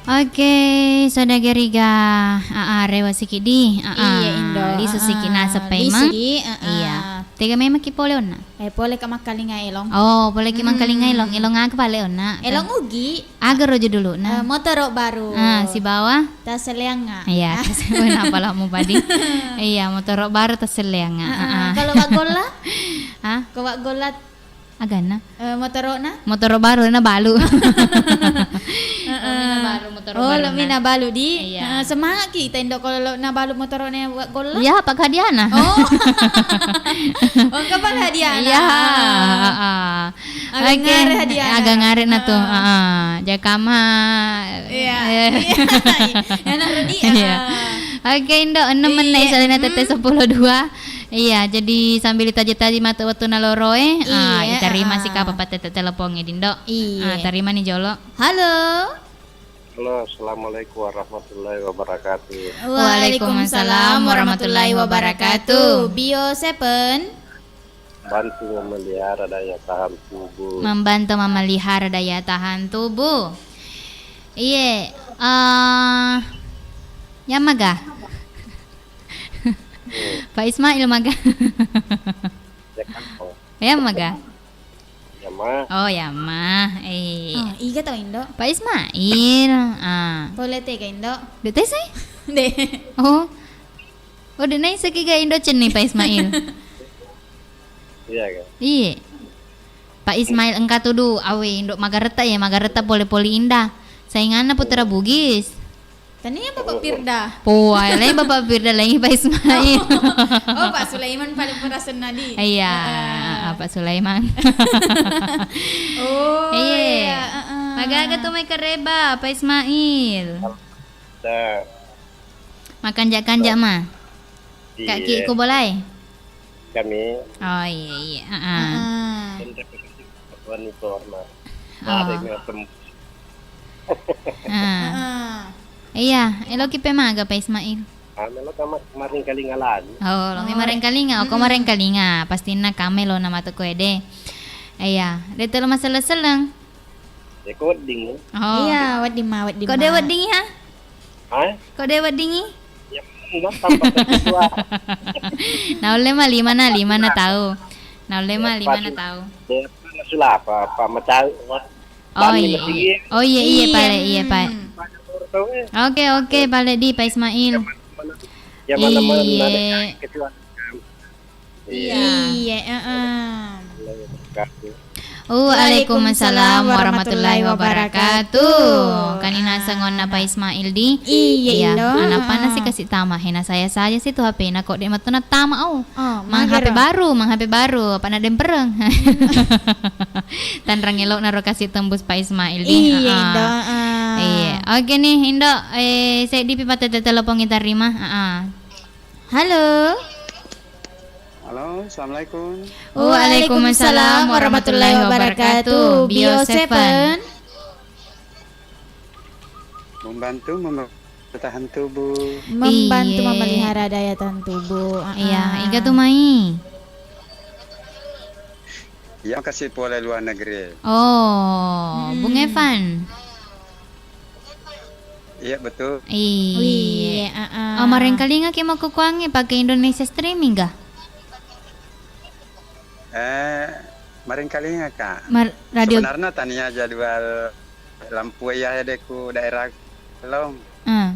Oke, saudara Geriga, aa, rewa siki di, aa, iya, Indo, lisu siki, aa, naseng lisu paimeng. Di, aa. Iya. Tega memang ki pole onna? Eh, pole ka makkalinga elong. Oh, pole ki makkalinga elong. Hmm. Elong aga pale onna? Elong Ugi. Aga ro juduluna? Eh, motoro baru. Ah, sibawa? Taseleanga. Iya, taseleanga pala mu padi. Iya, motoro baru taseleanga. Aa, aa. Kalau Wak Golla? Hah? Ko Wak Golla? Aganna? Eh, motorona? Motoro baru na balu. Heeh. Mina balu motoro. Oh, baru lo mina na balu di. Iya. Eh, semangat kita Indo kalau lo na balu motorone Wak Golla. Iya, apa hadiahna? Oh. Oh, kapan hadiahna? Iya, heeh. Aga ngare hadiahna. Aga ngare na tu. Heeh. Heeh. Jakama. Iya. Eh. Iya. Ya, nak Rudi, iya. Heeh. Oke, Indo, enam menit. Iya. Salena tette sepuluh dua. Iya, jadi sambil itaji-taji matu wettu naloroe, ah, iya, itarima sika papattette telepongnge, Dindo. Iya. Ah, tarimani jolo. Halo. Halo, assalamualaikum warahmatullahi wabarakatuh. Waalaikumsalam warahmatullahi wabarakatuh. Bio Seven. Bantu memelihara daya tahan tubuh. Membantu memelihara daya tahan tubuh. Iye, eh, yammaga? Pak Ismail maga? Ya, kan, oh. Ya, maga? Ya, Ma. Oh, ya, Ma. Eh. Oh, iga tau Indo? Pak Ismail. Ah. Pole tega Indo? De' tese? De'. Oh. Oh, de' naiseki ga Indo cenni Pak Ismail? Iya, kan? Iye. Pak Ismail engka tudu, awe, Indo magaretta ya, magaretta pole-pole indah. Sainganna Putra Bugis. Tania Bapak Firda. Poa, lain Bapak Firda, lain Pak Ismail. Oh, Pak Sulaiman paling perasenna di. Iya, heeh. Ah, Pak Sulaiman. Oh, iya, heeh. Magaga tu mai kareba, Pak Ismail. Makanja-kanja ma. Kak Ki, iya. Ku bolai? Kami. Oh, iya, iya. Heeh. Heeh. Tuhan itu warna. Oh. Mari ngasem. Ah. Heeh. Iya, eloki pe maga Pak Ismail. Ah, melo tama kemarin kali ngalani. Oh, lo mi marengkalinga, oko marengkalinga, pastinna kame lo nama toko ede. Iya, de' telo maseleng-seleng. Ya, ko wedding. Oh. Iya, wedding ma, wedding. Ko de' wedding ya? Hah? Ko de' weddingi? Ya, enggak, tanpa ketua. Naulle ma lima na, lima na tau. Naulle ma lima na tau. Sulapa, apa macau, Pak? Oh, iya. Oh, iya, iya, pale, iya, Pak. Oke, oke, pale di Pak Ismail. Iya. Iya, heeh. Waalaikumsalam warahmatullahi wabarakatuh. Kani naseng onna Pak Ismail di? Iya, Indo. Anak panas sih kasih tama, hena saya saja sih tuh H P-na kok de' matuna tama, oh. Oh, mang H P baru, mang H P baru, apa nak dempereng? Tanrang elok naro kasih tembus Pak Ismail di. Iya, Indo, heeh. Iya. Oke nih, Indo, eh, seddi pi pattette telepon kita rima. Heeh. Halo. Halo, assalamualaikum. Waalaikumsalam warahmatullahi wabarakatuh. Bio Seven. Membantu mem-, tahan tubuh. Membantu memelihara daya tahan tubuh. Iya, iga tu mai. Iya, makasih pole luar negeri. Oh, Bung Evan. Iya, betul. Iya, heeh. Oh, marengkalinga ki makkukuangnge pake Indonesia streaming ga? Eh, marengkalinga, Kak. Mar-, radio. Sebenarnya tania jadwal lampu iya de' ku daerah Long. Ah.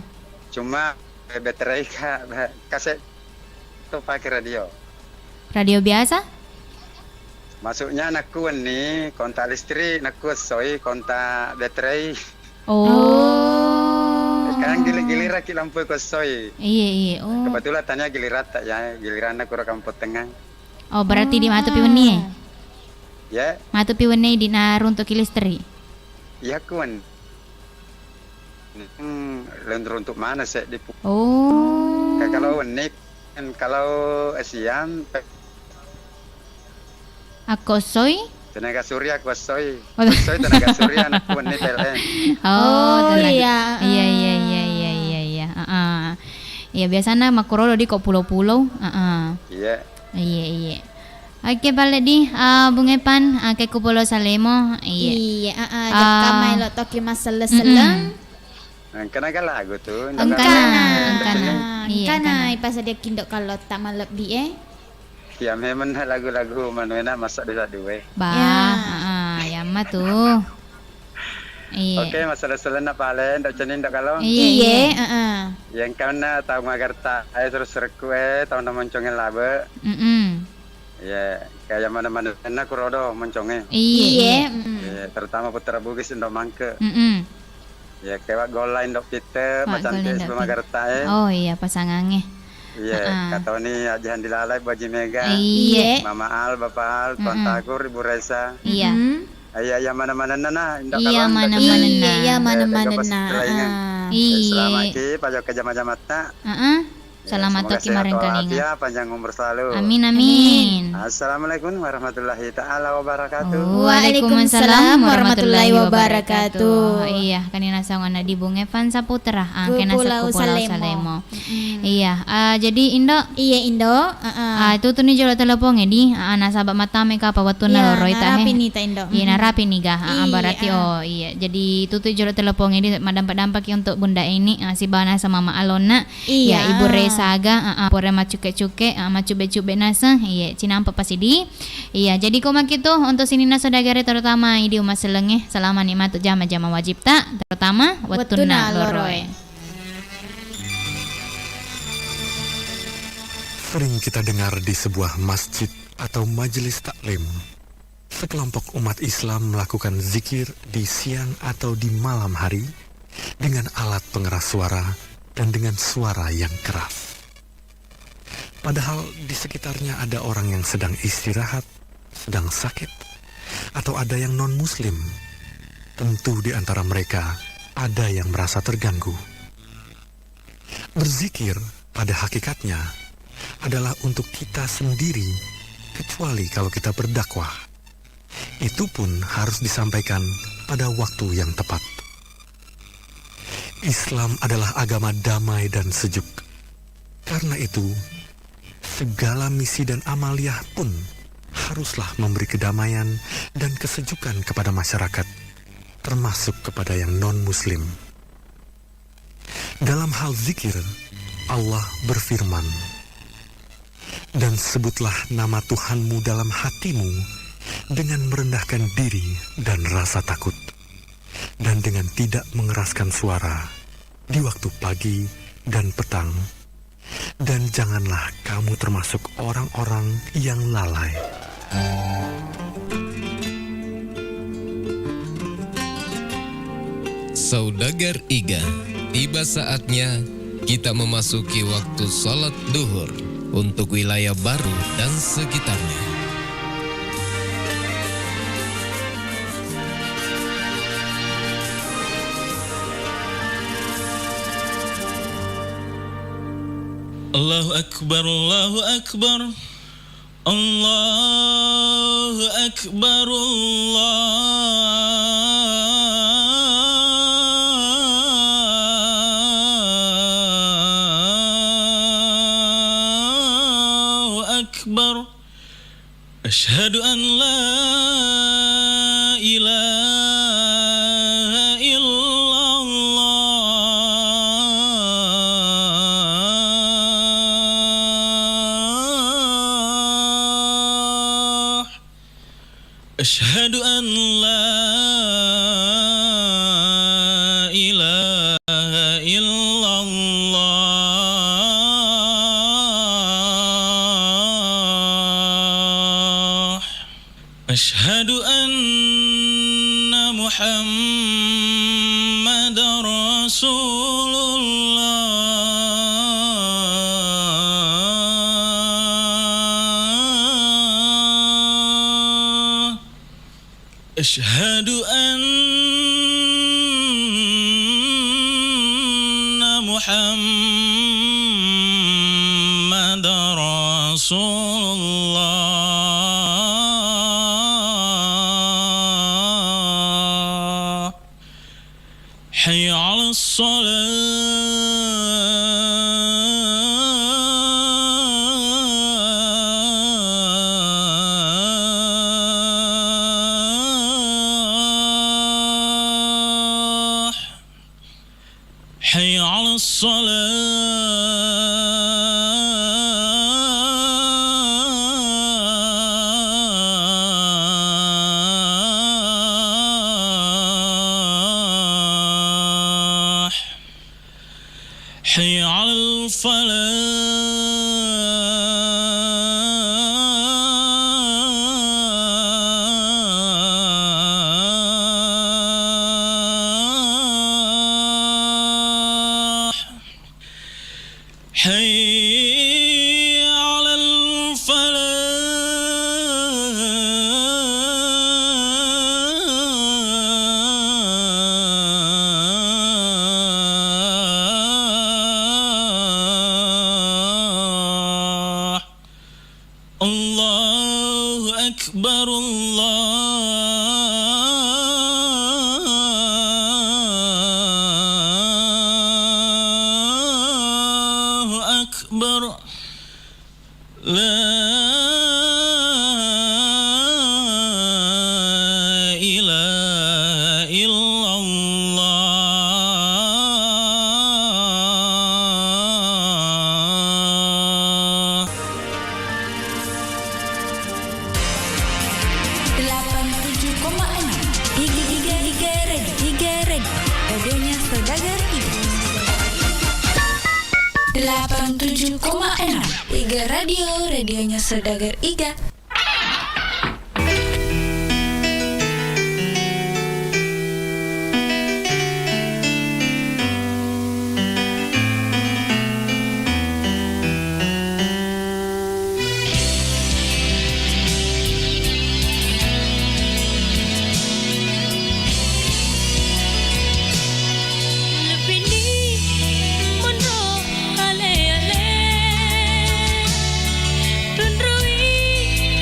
Cuma, eh, baterai ka, ba-, kase' to pake radio. Radio biasa? Maksudnya nakku wenni kontak listrik, nakku essoi kontak baterai. Oh. Kan gili-, giliraki lampu ko essoi. Iya, iya. Oh. Kebetulan tania gilirata ya, giliranna kuro Kampung Tengah. Oh, berarti di matu pi wenni e? Ya. Matu pi wenni di naruntuki listrik? Iya, ku wen-, Hmm, lenruntuk mana seddi pu-, oh. Ka-, kalau wenni, kan kalau siang, pe-, akko essoi? Tenaga surya, akko essoi. Oh. Essoi tenaga surya, nakku wenni P L N. Oh, oh, tenaga, iya, iya, iya, iya, iya, iya. Heeh. Iya, biasanya makkuro di ko pulo-pulo. Heeh. Iya. Iya, iya. Oke, pale di, ah, Bung Epan, ah, ke ku Pulau Salemo. Iya. Iya, ah, ah, ah, jakka mai lo toki masselleng-selleng. Mm-mm. Engkana ga lagu tu, Indo Engkana, Kalo? Engkana. Iya, engkana. Engkana ipasadiakki Indo Kalo ta malebbi e. Iya, memang lagu-lagu manuena masaddu-saddu e. Ba, ya. Heeh, yamma tu. Iya. Oke, masalah selenna pale, Indo Ceni, Indo Kalo. Iya, iya, iya. Heeh. Ya, engkana tau magarta e, seru-serekku e, tau na monconge labe. Mm-mm. Iya, kaya mana-mana kurodo monconge. Iya, iya. Iya, mm. Iya, terutama Putra Bugis, Indo Mangke. Mm-mm. Iya, kewa golla Indo Pitte, macantik sebelum magarta e. Oh iya, pasangange. Iya, heeh. Katoni Aji Handi Lalai, Bu Aji Mega. Iya. Mama Al, Bapak Al, Tuan Takur, Ibu Resa. Iya. Mm-mm. Iya, iya, mana-manenna na, Indo Kalo. Iya, mana-manenna. Iya, iya, mana-manenna. Iya. Selamat ki, pajokke jama-jamatta. Heeh. Selamat toki marengkalinga. Semoga sehat walafiat, panjang umur selalu. Amin, amin. Assalamualaikum warahmatullahi taala wabarakatuh. Waalaikumsalam warahmatullahi wabarakatuh. Iya, kani nasang wana di Bunge Fan Saputra, ah, kena Pulau Salemo. Mm-mm. Iya, ah, jadi Indo. Iya, Indo. Heeh. Ah, itu tu ni jolo telepon e di. Ah, nasaba matame kapa wettunna loro ita he. Narapi ni ta, Indo. Iya, narapi ni ga. Ah, berarti, oh iya. Jadi itu tu jolo telepon e di madampak-dampak untuk Bunda Eni, ah, sibawa naseng Mama Alona. Iya. Ya, Ibu Resa aga, heeh, pura maccuke-cuke, ah, maccube-cube naseng, iya, cinampa pasidi. Iya, jadi ko makitu untuk sininna saudagare terutama idi umma sellengnge, selama ni matu jama-jama wajibta, terutama wettunna loroe. Sering kita dengar di sebuah masjid atau majelis taklim, sekelompok umat Islam melakukan zikir di siang atau di malam hari dengan alat pengeras suara dan dengan suara yang keras. Padahal di sekitarnya ada orang yang sedang istirahat, sedang sakit, atau ada yang non-muslim. Tentu di antara mereka ada yang merasa terganggu. Berzikir pada hakikatnya adalah untuk kita sendiri, kecuali kalau kita berdakwah. Itu pun harus disampaikan pada waktu yang tepat. Islam adalah agama damai dan sejuk. Karena itu, segala misi dan amaliah pun haruslah memberi kedamaian dan kesejukan kepada masyarakat, termasuk kepada yang non-muslim. Dalam hal zikir, Allah berfirman, "Dan sebutlah nama Tuhanmu dalam hatimu dengan merendahkan diri dan rasa takut, dan dengan tidak mengeraskan suara di waktu pagi dan petang, dan janganlah kamu termasuk orang-orang yang lalai." Saudagar Iga, tiba saatnya kita memasuki waktu salat duhur untuk wilayah Baru dan sekitarnya. Allahu Akbar, Allahu Akbar. Allahu Akbar, Allahu Akbar. Asyhadu an la ilaha illallah. Asyhadu an la ilaha illallah. Asyhadu anna Muhammadar Rasulullah. Asyhadu anna Muhammadar Rasulullah. Hayya 'alas shalah. حي على الصلاة. حي على الفلاح. حي على الفلاح. الله أكبر، الله أكبر. لا إله إلا الله. Delapan tujuh koma enam. Iga, Iga, Iga Radio, Iga Radio. Radionya Saudagar Iga. Delapan tujuh koma enam. Iga Radio, radionya Saudagar Iga. Lebini monro ale-ale, tunrui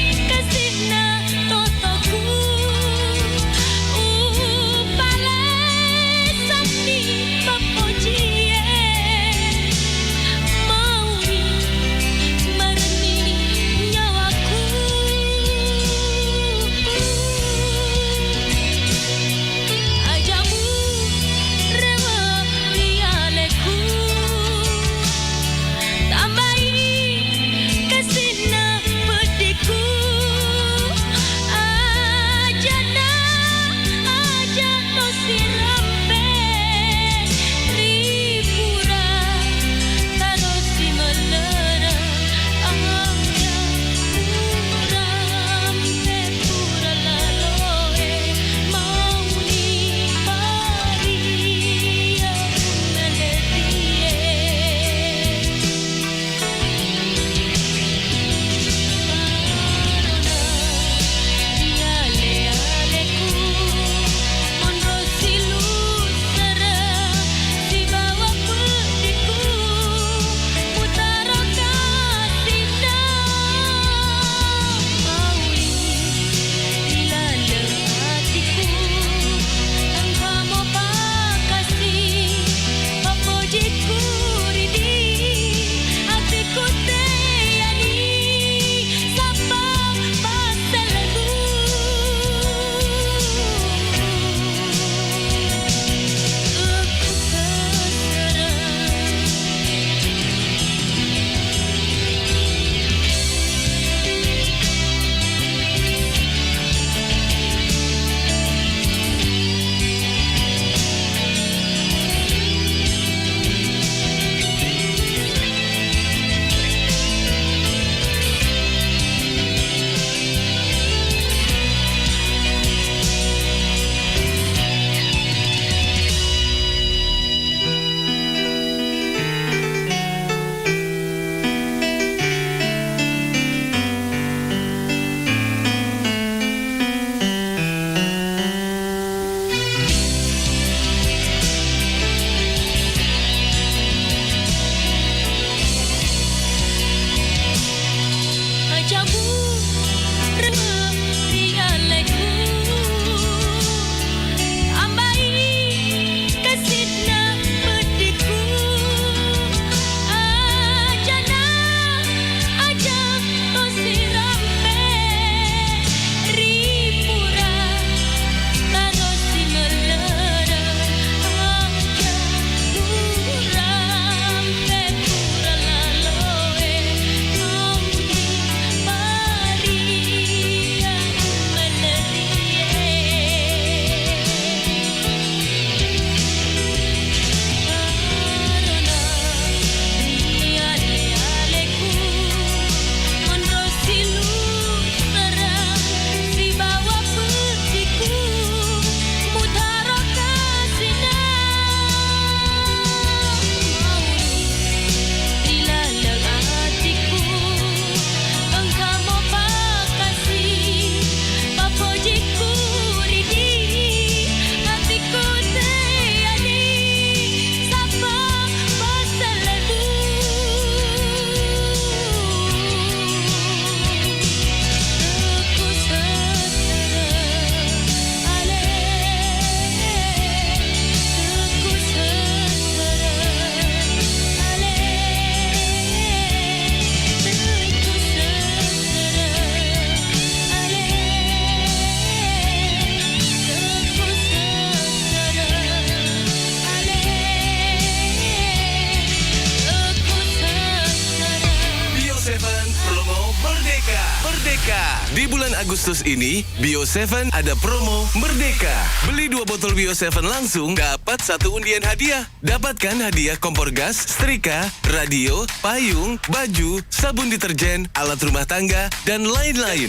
Di bulan Agustus ini, Bio tujuh ada promo Merdeka. Beli dua botol Bio tujuh langsung dapat satu undian hadiah. Dapatkan hadiah kompor gas, setrika, radio, payung, baju, sabun deterjen, alat rumah tangga, dan lain-lain.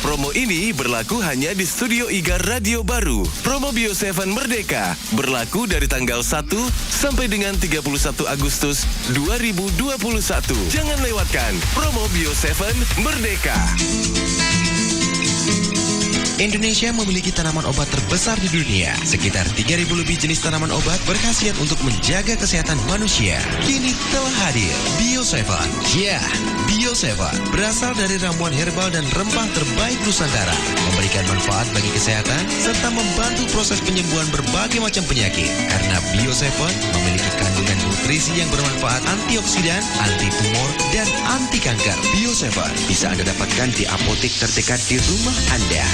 Promo ini berlaku hanya di Studio Igar Radio Baru. Promo Bio tujuh Merdeka berlaku dari tanggal satu sampai dengan tiga puluh satu Agustus dua ribu dua puluh satu. Jangan lewatkan promo Bio tujuh Merdeka. Indonesia memiliki tanaman obat terbesar di dunia. Sekitar tiga ribu lebih jenis tanaman obat berkhasiat untuk menjaga kesehatan manusia. Kini telah hadir Bio tujuh. Ya, Bio tujuh berasal dari ramuan herbal dan rempah terbaik Nusantara, memberikan manfaat bagi kesehatan serta membantu proses penyembuhan berbagai macam penyakit. Karena Bio tujuh memiliki kandungan nutrisi yang bermanfaat, antioksidan, anti tumor, dan anti kanker. Bio tujuh bisa Anda dapatkan di apotek terdekat di rumah Anda.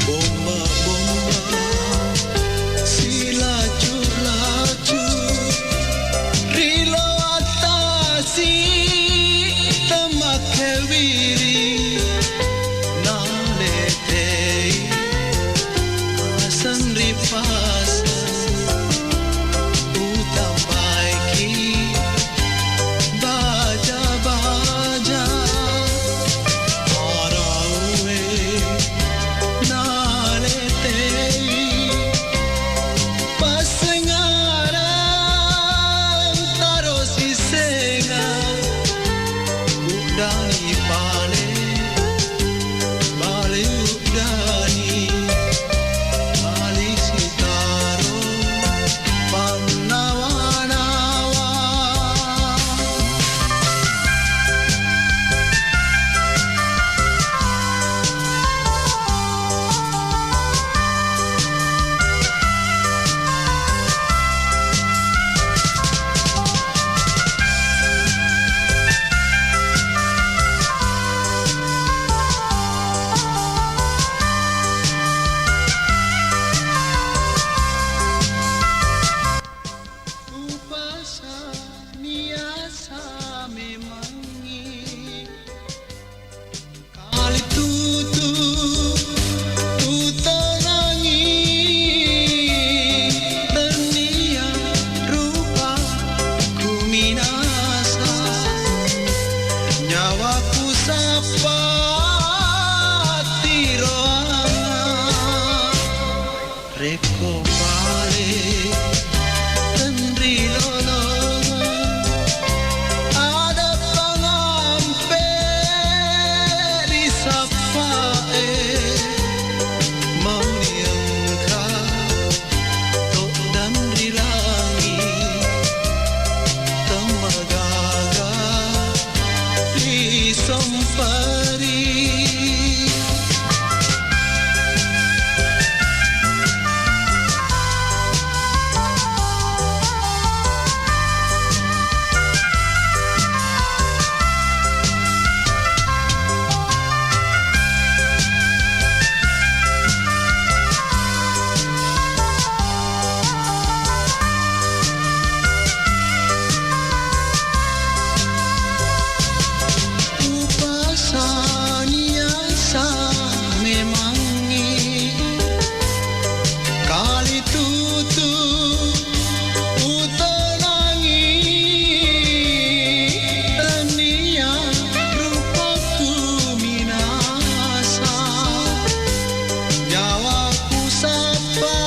Bomba-bomba, silaju-laju, ri lo attasi, temmakkewiri, naletei, aseng ri paseng, utambaiki, baja-baja, arauwe, naletei, passengareng, tarosi senga, uddani pale, pale uddani, pale sitaro, pannawa-nawa. Upasa niasa memangngi, kalitutu utonangi, tennia rupa kuminasa, nyawaku sappa tiroanna. Rekko pale tenri lolongeng, ada pangampe ri sappae, mauni engka toddang ri langi, temmagaga ri sompari. Upasani asa memangngi, kalitutu utonangi, tennia rupaku minasa, nyawaku sappa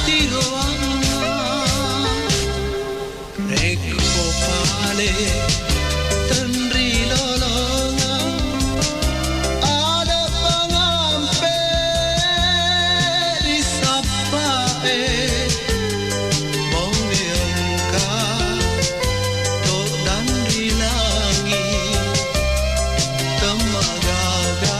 tiroanna. Rekko pale tenri lolongeng, ada pangampe ri sappae, mauni engka toddang ri langi, temmagaga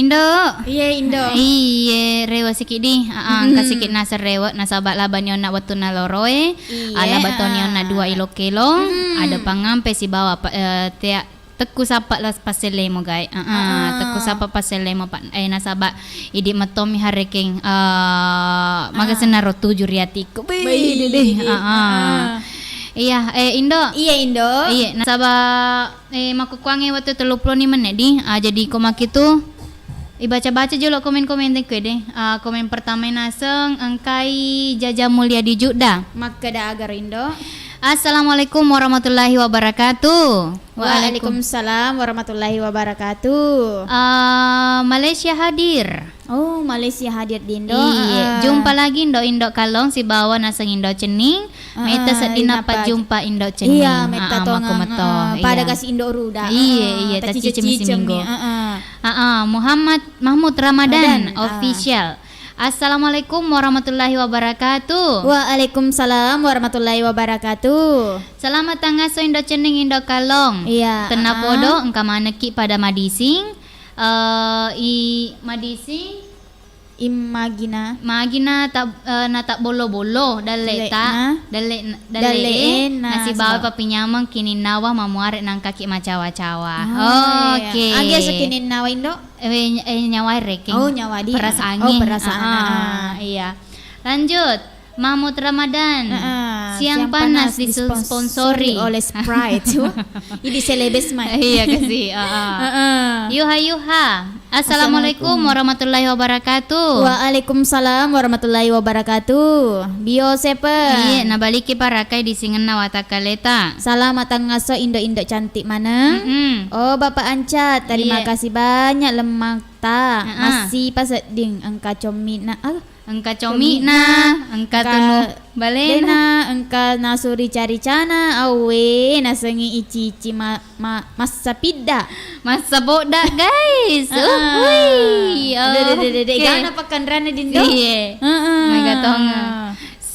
Indo. Iye, Indo. Iye, rewe sikiddi. Aa, engka siki naseng rewe, nasaba labani onna wettunna loroe. Iye, alaba toni onna dua ilo-kelo. Ada pangampe sibawa pa-, eh, tea tekku sapa las passellemo, gai. Aa, tekku sapa passellemo, Pak. Eh, nasaba idi mettomi harekeng, eh, magasenna ro tuju ri atikku. Wih, dede. Aa. Iya, eh, Indo. Iye, Indo. Iye, nasaba, eh, makkukkuangnge wettu telluppulo ni menne di. Ah, jadi ko makkitu ibaca-baca jolo komen-komen de kede. Ah, komen pertama naseng engkai Jaja Mulia di Judda. Makkeda aga ro, Indo? Assalamualaikum warahmatullahi wabarakatuh. Waalaikum- Waalaikumsalam warahmatullahi wabarakatuh. Ah, Malaysia hadir. Oh, Malaysia hadir di Indo. Iye, jumpa lagi Indo-Indo Kallong sibawa naseng Indo Cenning. Metta seddinna pajjumpa Indo Cenning. Iya, metta tongeng, makkumetto. Pada kasi Indo Ruda. Iye, iye, tacciceng-ciceng mi. Aa, Muhammad Mahmud Ramadan Official. Assalamualaikum warahmatullahi wabarakatuh. Waalaikumsalam warahmatullahi wabarakatuh. Selamat tangasso Indo Cenning, Indo Kallong. Iya, tennapodo engka manekki pada madising. Eh, i madising. Immagina. Magina ta-, eh, na tabbollo-bollo, dalle ta, dalle, dalle e, nasibawa papinyameng kininnawa mamuare nangkaki macawa-cawa. Oh, iya. Oke. Agi asa kininnawa, Indo? Eh, ny-, eh, nyawa rekeng. Oh, nyawa di. Perasaannya. Oh, perasaan. Ah, iya. Lanjut. Mahmud Ramadan. Siang panas disponsori oleh Sprite. Wah, ini selebes mai. Iya, kasi. Heeh. Yuha, yuha. Assalamualaikum warahmatullahi wabarakatuh. Waalaikumsalam warahmatullahi wabarakatuh. Bio Seven. Iya, nabaliki parakai disingenna watakkaleta. Selamat tangasso Indo-Indo cantik maneng. Mm-mm. Oh, Bapak Ancat, terima kasih banyak lemmakta. Heeh. Masih pasedding engka commi'na. Ah, engka commi'na, engka tunu balena, engka nasu rica-ricana, awwe, nasengngi ici-ici ma-, ma-, massapidda. Massapodda, guys. Uhui. Dede, dede, dede. Oke. Gana pakkanrana dindo. Iye. Heeh. Mega tongeng.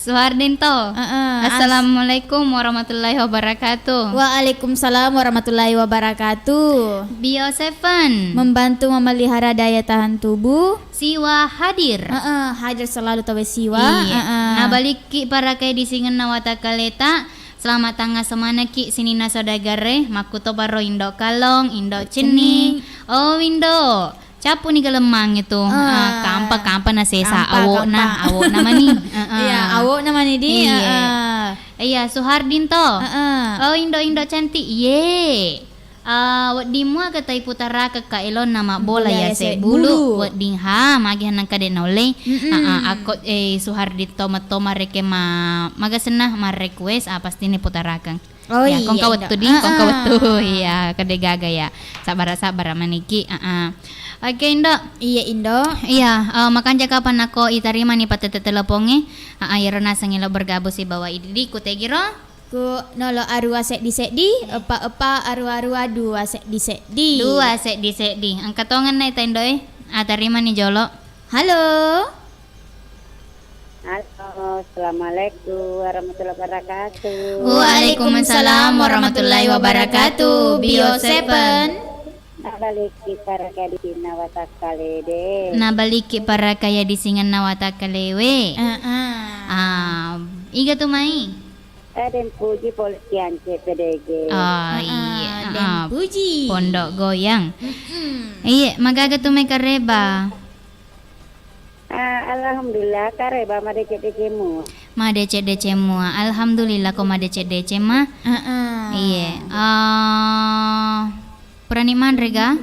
Suhardinto. Heeh. Assalamualaikum warahmatullahi wabarakatuh. Waalaikumsalam warahmatullahi wabarakatuh. Bio Seven. Membantu memelihara daya tahan tubuh. Siwa hadir. Heeh, hadir selalu tauwe siwa. Iya. Heeh. Nabalikki parakai disingenna watakkaleta. Selamat tangasso manekki sininna saudagarre, makkutoparo Indo Kallong, Indo Cenning. Oh, Indo. Cappuni galemmangnge tu. Ah, kampa-kampa nasesa awo'na, awo'na mani. Heeh. Iya, awo'na mani di. Iya. Heeh. Iya, Suhardinto. Heeh. Oh, Indo-Indo cantik. Iye. Ah, wedding mua aga taiputarakekka elonna mabbola yase bulu. Wedding ha, magi hennengka de naulle. Mm-mm. Ah, ah, akko, eh, Suhardinto metto mareke ma-, magasenna ma-request, ah, pasti ni putarakeng. Oh, iya, kongka wettu di, kongka wettu. Iya, kede gaga ya. Sabbara-sabbara maniki. Ah, ah. Oke, Indo. Iya, Indo. Iya, eh, makanja kapan nako itarimani patete telepongnge. Ah, ah, iyaro nasengngi lo bergabung sibawa idi di ku tegiro. Ku nolo arua seddi-seddi, eppa-eppa arua-arua dua seddi-seddi. Dua seddi-seddi. Engka tongenna ita indoe. Atarimani jolo. Halo. Halo, assalamualaikum warahmatullahi wabarakatuh. Waalaikumsalam warahmatullahi wabarakatuh. Bio Seven. Nabalikki parakaya disingenna watakkalede. Nabalikki parakaya disingenna watakkalewe. Heeh. Ah, iga tu mai? Eh, den puji polisi ance P D G. Oh, iya. Ah, den puji. Pondok Goyang. Mm-mm. Iya, magaga tu mai kareba. Ah, alhamdulillah, kareba madeceng-deceng mua. Madeceng-deceng mua. Alhamdulillah ko madeceng-deceng ma. Heeh. Iya. Ah, Purani manre ga?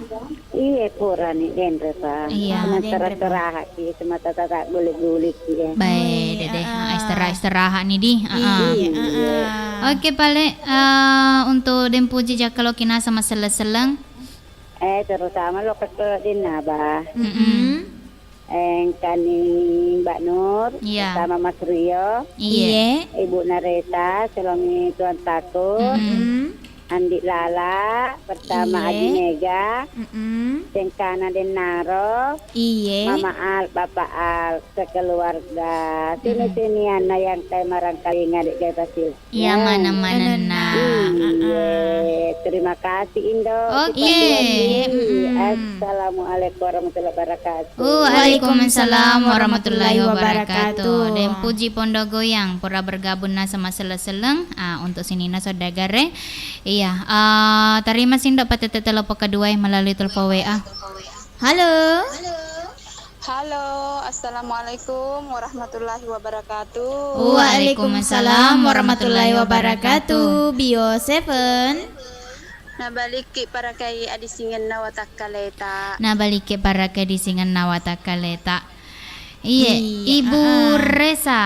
Iya, purani denre pa. Iya. Cuma istirahat-istirahat ki, semata tata gulik-gulik ki, ya. Baik, dede. Ah, istirahat-istirahat ni di. Ah, ah. Iya, ah, ah. Oke, pale, eh, untuk den puji jakka lo kina sama selleng-selleng. Eh, terutama lo kesel di naba. Mm-mm. Engkani Mbak Nur, iya, bersama Mas Rio. Iya. Ibu Naresa, Selomi Tuan Taku. Mm-mm. Andi Lala, pertama Iye. Adi Mega, Mm-mm. Cengkana Dennaro, Iye. Mama Al, Papa Al, sekeluarga. Sini-sinianna yang kai marangkalinga di kai pasil. Iya, Ya. Maneng-manenna. Iya, terima kasih, Indo. Oke. Kita sudah di Mm-mm. Assalamualaikum warahmatullahi wabarakatuh. Waalaikumsalam warahmatullahi wabarakatuh. Dan puji Pondo Goyang, pura bergabung naseng maseleng-seleng, ah, untuk sininna saudagare. Iya, ah, terima sindo patete telepon kedua melalui telepon W A. Halo. Halo, assalamualaikum warahmatullahi wabarakatuh. Waalaikumsalam warahmatullahi wabarakatuh. Bio Seven. Nabalikki parakai adisingenna watakkaleta. Nabalikki parakai disingenna watakkaleta. Iye, Iya, Ibu ah. Resa.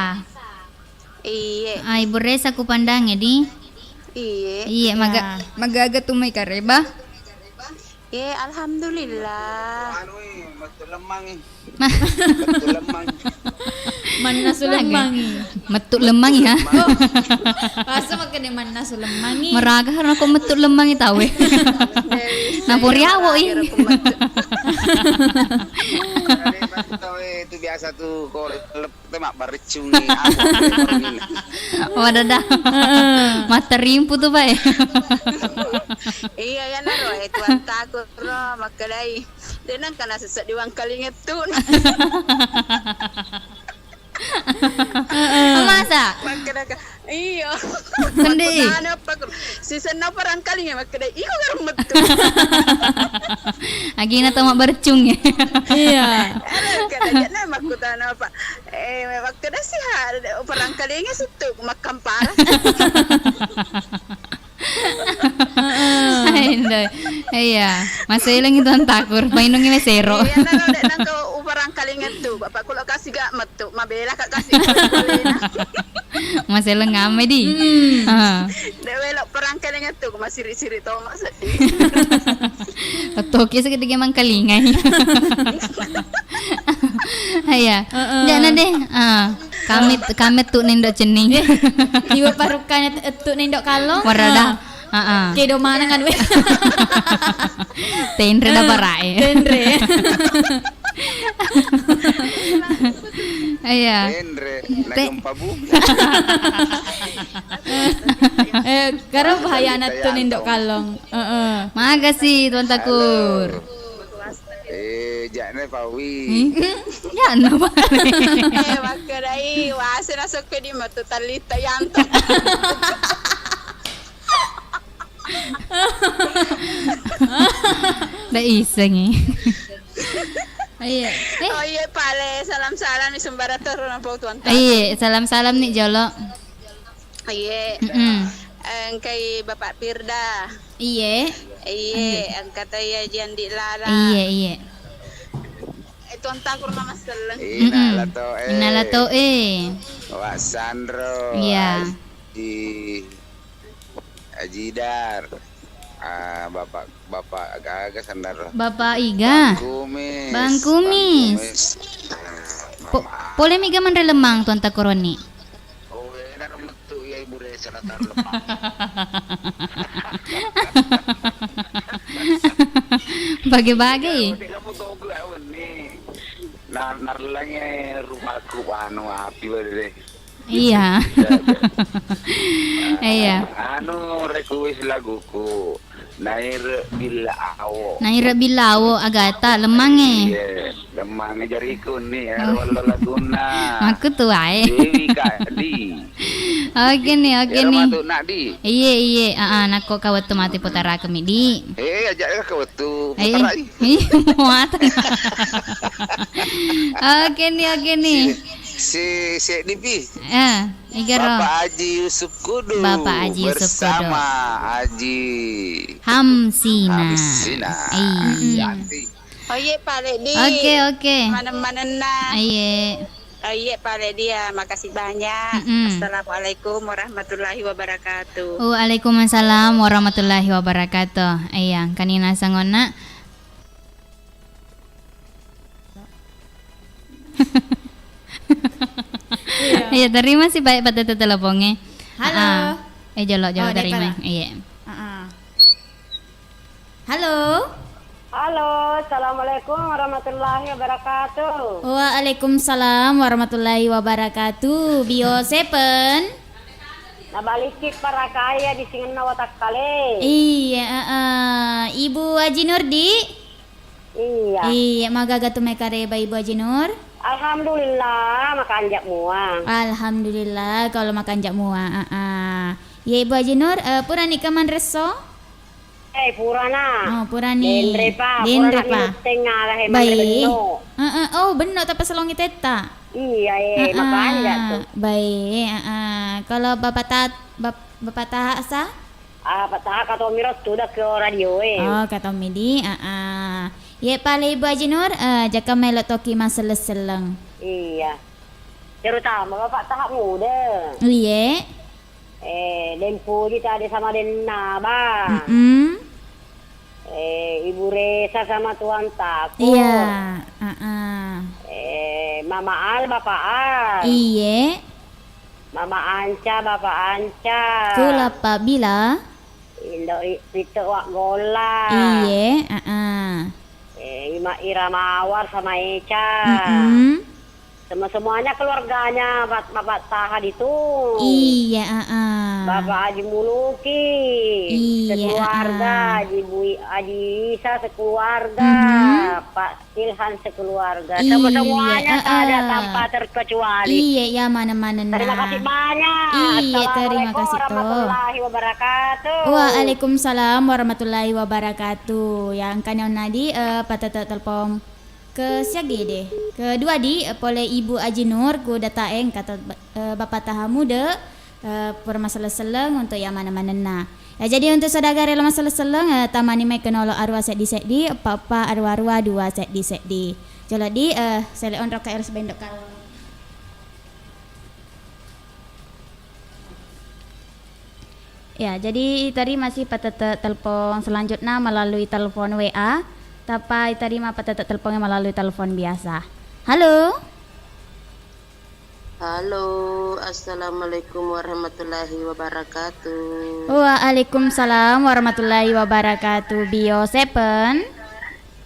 Iye. Ah, Ibu Resa kupandangi di. Iye. Iye, maga-, Ya. Magaga tu mai kareba. Ye, alhamdulillah. Anu, eh, mettu lemmangi. Mettu lemmangi. Mannasu lemmangi. Mettu lemmangi, ha? Oh. Rasa makkeda mannasu lemmangi. Meraga harus kok mettu lemmangi tawe. Naporiawo, ih. Itu biasa tuh kalau Te mabbareccungngi apa? Wadada. Heeh. Matterimpu tu, Pak, eh. Iya, iyanaro, eh, tuantaku ro makkedai. De nengka nasessa di wangkalingettu. Heeh. Masa? Makkedaka, Iya. Ndi. Makkutana apa ku? Sisenna parangkalinga makkeda, "Iko garung mettu." Agina to mabbercung. Iya. Kada jana makkutana apa? Eh, makkeda siha parangkalinga sittu makkampara. Indo. Iya. Maseleng itu antakur. Painungi mesero. Iya, nang, nang, nang kau uparangkalinga tu, bapak kulo kasih gak met- Tu, mabela ka kasi polena. Maseleng ame di. Hmm. Ah. De welo perangkalinga tu, masiri-siri to maseddi. Toki sekedege mangkalingai. Iya. Heeh. Jana deh. Ah. Kamet, kamet tu nendo cenning. Iwa parukanya tu nendo kalong. Warada. Ah. Heeh. Kedo maneng anu. Tenre da barae. Tenre. Iya. Tenre, Te- nagempa bu. Eh, karo bahaya anak tu nendo kalong. Heeh. Makasih, Tuan Takur. Halo. Eh, jana pawi. Hmm? Jana pawi. Eh, makkedai, wase nasokko di matu talita yanto. Da isengi. Iya. Eh. Oh iya, pale, salam-salam di sembara terus napa tuan. Iya, salam-salam nih jolo. Iya. Mm-mm. Engkai Bapak Firda. Iya. Iya, engka tau iya Jandi Lala. Iya, iya. Eh, tuan takur nama seleng. Ina lato eh. Ina lato eh. Wak Sandro. Iya. Aji. Aji Dar. Ah, Bapak, Bapak aga-aga Sandar. Bapak Iga. Bang Kumis. Bang Kumis. Bang Kumis. Ah, po-, pole miga manre lemang tuan takuroni. Oh, enak metu ya Ibu Resa latar lemang. Bagi-bagi. Kamu tahu gak ini? Nah, narlange rumahku anu api wae deh. Iya. Iya. Anu, request laguku Naire Billa Awo. Naire Billa Awo agata lemmange. Iya, lemmange jariku ni ya, oh. Walla lagunna. Makkutu wae. Dewi Kadi. Oke nih, oke nih. Iya, iya. Ah, ah, nakko ka wettu mati putarakemi di. Eh, aja ka wettu putarai. Iya, muatan. Oke nih, oke nih. Si, si, seddi pi. Eh, igaro. Bapak Haji Yusuf Kudu. Bapak Haji Yusuf Kudu. Bersama Haji Hamsina. Hamsina. Iya. Yanti. Oh, iye, Pak Ledi. Oke, oke. Maneng-manenna. Iye. Oh, iye, Pak Ledi ya, makasih banyak. Mm-mm. Assalamualaikum warahmatullahi wabarakatuh. Waalaikumsalam warahmatullahi wabarakatuh. Iya, kanina sangonna. Iya. Iya, terima sih, Pak, patete teleponnya. Halo. Ah. Eh, jolo, jolo, oh, terima. Iya. Ah, ah. Halo. Halo, assalamualaikum warahmatullahi wabarakatuh. Waalaikumsalam warahmatullahi wabarakatuh. Bio Seven. Nabalikki parakaya di singenna watakkale. Iya, heeh. Ibu Aji Nur, di? Iya. Iya, magaga tu mai kareba Ibu Aji Nur? Alhamdulillah, makanja mua. Alhamdulillah, kalau makanja mua. Heeh. Iya, Ibu Aji Nur, eh, purani ka manresso? Eh, purana. Oh, purani. Denre pa, denre purana pa. Minutteng aga he manre. Baik. Benno. Heeh. Oh, benno tappa selongi tetta. Iya, eh, heeh, makanja tu. Baik, heeh. Kalau Bapak Tat-, Bap-, Bapak Tahasa? Ah, Bapak Taha katommi ro tuda ke radio e. Oh, katommi di. Heeh. Ye pale Ibu Aji Nur, eh, jaka melo toki masselleng-selleng. Iya. Terutama Bapak Taha muda. Iye. Eh, den puji tadi sama den naba. Mm-mm. Eh, Ibu Resa sama Tuan Taku. Iya, heeh. Eh, Mama Al, Bapak Al. Iye. Mama Anca, Bapak Anca. Kula Pak Bila. Indo i-, Pito Wak Golla. Iye, heeh. Eh, Ima Ira Mawar sama Eca. Mm-mm. Sama-semuanya keluarganya Bap-, Bapak Taha ditu. Iya, heeh. Bapak Haji Muluki, iya, sekeluarga, heeh. Haji Bui-, Haji Isa sekeluarga, mhm. Pak Ilhan sekeluarga. Iya, sama-semuanya heeh. Tak ada tanpa terkecuali. Iya, iya, mana-mana. Terima kasih banyak. Iya, terima kasih to. Assalamualaikum warahmatullahi wabarakatuh. Waalaikumsalam warahmatullahi wabarakatuh. Yang kanyang nadi, eh, patete telepon. Ke siaga de? Kedua di, eh, pole Ibu Aji Nur ku datae engka to, eh, Bapak Taha Muda, eh, pura masselleng-selleng untuk iya maneng-manenna. Ya, jadi untuk saudagar elo masselleng-selleng, eh, tamani mai ke nolo arua seddi-seddi, eppa-eppa arua-arua dua seddi-seddi. Jolo di, eh, sele onro ka ero sebendo kalo. Ya, jadi itarima si patete telepon selanjutnya melalui telepon W A, tappa itarima patete telepon melalui telepon biasa. Halo? Halo, assalamualaikum warahmatullahi wabarakatuh. Waalaikumsalam warahmatullahi wabarakatuh. Bio Seven?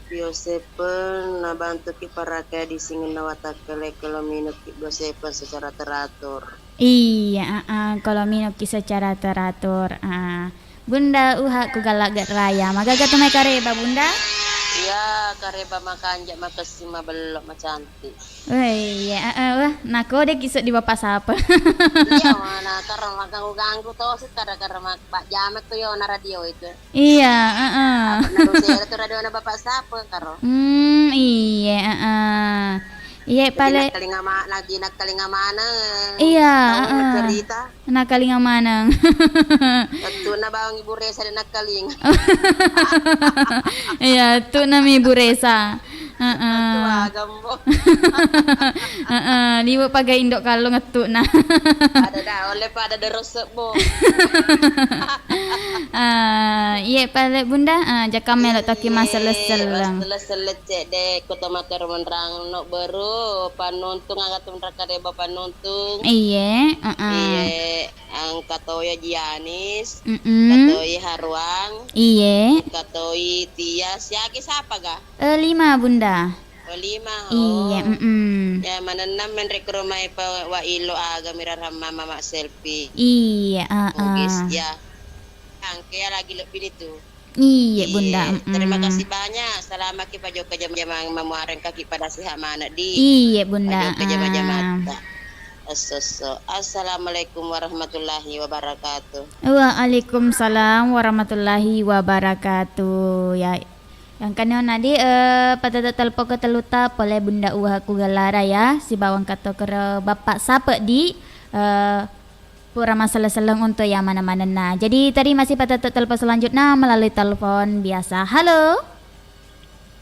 Bio Seven, nabantuki paraka di singenna watakkale kalau minumki Bio Seven secara teratur. Iya, heeh, kalau minumki secara teratur. Ah. Bunda Uha ku Gallagge Raya. Magaga tu mai kareba, Bunda? Iya, kareba makanja, makessing, mabello, macantik. Weh, iya, heeh, wah, nakodeki seddi Bapak Sape. Iya, mana karena ganggu-ganggu tosi, karena, karena mak-, bak jamek tu yo na radio itu. Iya, heeh. Apa narusi ada tu radio na Bapak Sape karo? Hmm, iya, heeh. Iya, pale. Nakkalinga ma-, lagi nakkalinga maneng. Iya, heeh. Cerita. Nakkalinga maneng. Tettuna bawang Ibu Resa de nakkalinga. Iya, tettuna mi Ibu Resa. Heeh. Tua gambo. Heeh, liwe paga indo kallong tettuna. Ada dah, oleh pada derosebbo. Ah, iye pale Bunda, ah, jaka melo toki masselleng-selleng. Masselleng-selleng cedde, ko to materru menrang no beru, panuntung aga tu menrang kareba panuntung. Iye, heeh. Iye, engka toi Jianis, mm-mm. Engka toi Haruang, iye. Engka toi Tia, siagi sapa ga? Eh, lima, Bunda. Oh, lima. Iya, oh. Mm-mm. Ya, manenna menre ke rumah pa wa ilo aga mirarang mama mak selfie. Iya, heeh. Bugis, ya. Angke ya lagi lebbi itu. Iya, Bunda. Iya, mm-mm. Terima kasih banyak. Salamaki pajokka jama-, jamang mamuareng kaki pada sehat maneng di. Iya, Bunda. Pajokka jama-, jamatta. Esso-esso. Assalamualaikum warahmatullahi wabarakatuh. Waalaikumsalam warahmatullahi wabarakatuh. Ya, yang kena nadi, eh, patete telepon ke telutta pole Bunda Uha ku Gallara ya, sibawa engka to kero Bapak Sape di, eh, pura masselleng-selleng untuk yang mana-manenna. Jadi, terima kasih patete telepon selanjutnya melalui telepon biasa. Halo.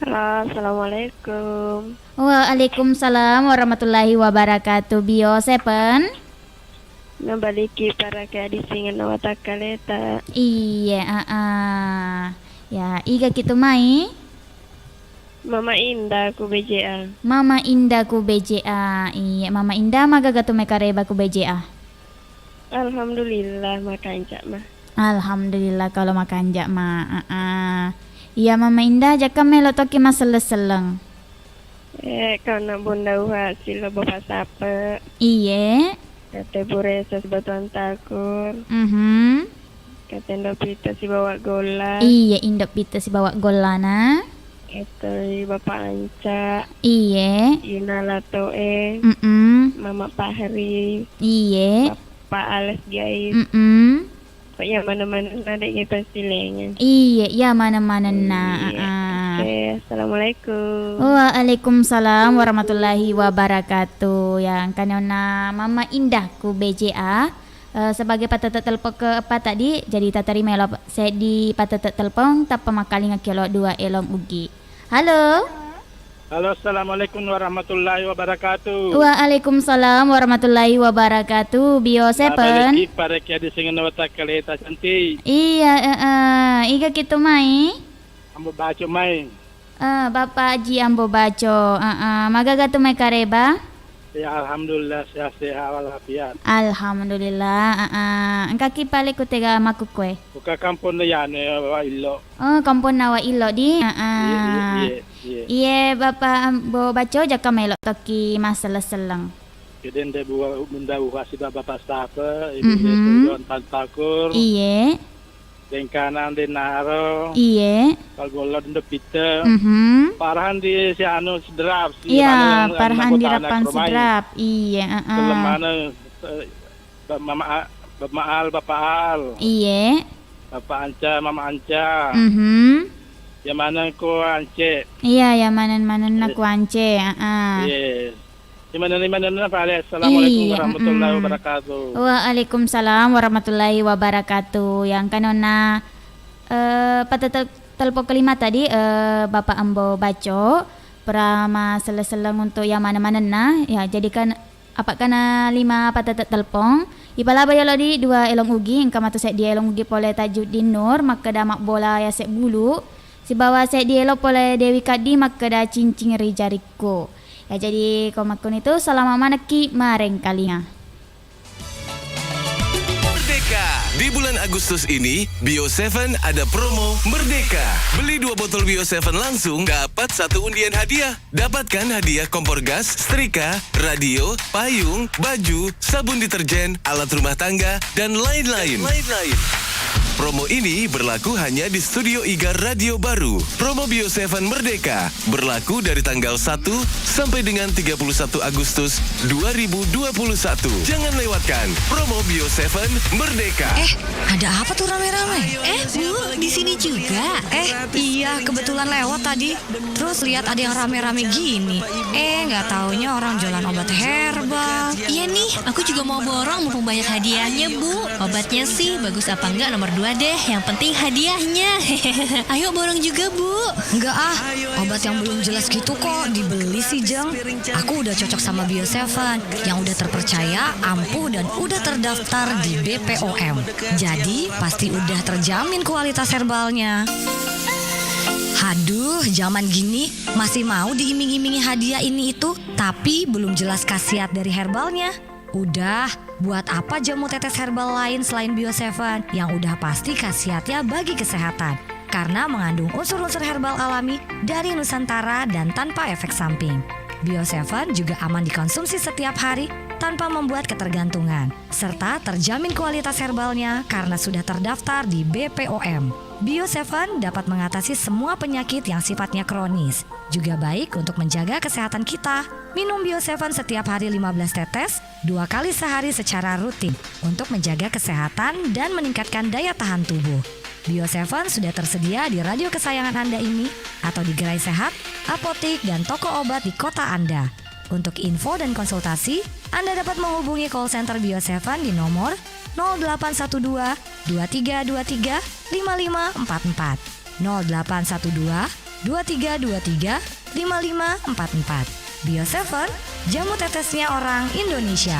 Halo, assalamualaikum. Waalaikumsalam warahmatullahi wabarakatuh. Bio Seven. Nabaliki paraka di singenna watakkaleta. Iya, heeh. Ya, iga kitu mai? Mama Indah ku B J A. Mama Indah ku B J A. Iya, Mama Indah magaga tu mai kareba ku B J A? Alhamdulillah, makanja ma. Alhamdulillah kalau makanja ma. Heeh. Iya, Mama Indah, jaka melo toki masselleng-selleng. Eh, kauna Bunda Uha, silo Bapak Sape. Iye. Tete Buresa, Sibatuan Takur. Mhm. Kate Indo Pita sibawa golla. Iye, Indo Pita sibawa gollana. Etoi Bapak Anca. Iye. Ina Latoe. Mm-mm. Mama Fahri. Iye. Bapak Ales Gais. Mm-mm. Kok iya maneng-manenna de' pasti lenga. Iye, iya maneng-manenna. Iya. Ah. Oke, assalamualaikum. Waalaikumsalam warahmatullahi wabarakatuh. Ya, engkani onna Mama Indah ku B C A. Eh, sebagai patete telpon keempat tadi, jadi tatarima elo seddi patete telpon, tappa makkalinga ki elo dua elong ugi. Halo. Halo, assalamualaikum warahmatullahi wabarakatuh. Waalaikumsalam warahmatullahi wabarakatuh. Bio Seven. Pareki, pareki adi singenna watakkaleta cantik. Iya, eh, eh. Iga kitu mai? Ambo Baco mai. Eh, Bapak Haji Ambo Baco. Eh, eh. Magaga tu mai kareba? Ya, alhamdulillah, sehat-sehat walafiat. Alhamdulillah. Eh, eh. Engka ki pale ku tega makkukue. Buka kampung na yane wa illo. Oh, kampung na wa illo di. Eh, eh. Iya, iya, iya. Iye, Bapak Ambo Baco, jaka melo toki masselleng-selleng. Kedende buah Bunda Uha siba Bapak Sape, Ibu Mhm. Leto Yon Tantakur. Iye. Dengkana Denaro. Iye. Pagollo Dende Pite. Mhm. Parahan di si anu Sidrap, si Iya, mana parahan di Rapang Sidrap. Iye, heeh. Selemana, eh, Ba-, Mama A-, Ba-, Maal, Bapak Al. Iye. Bapak Anca, Mama Anca. Mhm. Ya maneng ko Ance. Iya, ya maneng-manenna Eh. Ko Ance, heeh. Yes. Di mana, di mana, di mana, Pak Alex? Assalamualaikum Iya, warahmatullahi mm-mm. wabarakatuh. Waalaikumsalam warahmatullahi wabarakatuh. Yang kanonna, eh, pada tel-, telepon kelima tadi, eh, Bapak Ambo Baco, perama sele-seleng untuk yang mana-manenna, ya, jadikan apa kana lima pada te-, telepon. Ipalaba yolo di dua elong ugi, engka matu seddi elong ugi pole Tajuddin Nur, makkeda mabbola yase bulu, sibawa seddi elo pole Dewi Kaddi, makkeda cincing ri jarikku. Ya, jadi ko makkunitu, salama manekki marengkalinga. Merdeka! Di bulan Agustus ini, Bio Seven ada promo Merdeka. Beli dua botol Bio Seven langsung, dapat satu undian hadiah. Dapatkan hadiah kompor gas, setrika, radio, payung, baju, sabun deterjen, alat rumah tangga, dan lain-lain. Promo ini berlaku hanya di Studio Iga Radio Baru. Promo Bio Seven Merdeka berlaku dari tanggal satu sampai dengan tiga puluh satu Agustus dua ribu dua puluh satu. Jangan lewatkan promo Bio Seven Merdeka. Eh, ada apa tuh rame-rame? Eh, Bu, di sini juga. Eh, iya, kebetulan lewat tadi. Terus lihat ada yang rame-rame gini. Eh, nggak taunya orang jualan obat herbal. Iya nih, aku juga mau borong mumpung banyak hadiahnya, Bu. Obatnya sih bagus apa enggak nomor dua deh, yang penting hadiahnya. Ayo borong juga, Bu. Enggak ah, obat yang belum jelas gitu kok dibeli sih, Jeng. Aku udah cocok sama Bio Seven, yang udah terpercaya, ampuh, dan udah terdaftar di B P O M. Jadi, pasti udah terjamin kualitas herbalnya. Haduh, zaman gini masih mau diiming-imingi hadiah ini itu, tapi belum jelas khasiat dari herbalnya. Udah, buat apa jamu tetes herbal lain selain Bio Seven yang udah pasti khasiatnya bagi kesehatan? Karena mengandung unsur-unsur herbal alami dari Nusantara dan tanpa efek samping. Bio Seven juga aman dikonsumsi setiap hari tanpa membuat ketergantungan, serta terjamin kualitas herbalnya karena sudah terdaftar di B P O M. Bio Seven dapat mengatasi semua penyakit yang sifatnya kronis. Juga baik untuk menjaga kesehatan kita. Minum Bio Seven setiap hari lima belas tetes, dua kali sehari secara rutin untuk menjaga kesehatan dan meningkatkan daya tahan tubuh. Bio Seven sudah tersedia di radio kesayangan Anda ini atau di gerai sehat, apotik, dan toko obat di kota Anda. Untuk info dan konsultasi, Anda dapat menghubungi call center Bio Seven di nomor nol delapan satu dua, dua tiga dua tiga, lima lima empat empat, nol delapan satu dua, dua tiga dua tiga, lima lima empat empat. Bio Seven, jamu tetesnya orang Indonesia.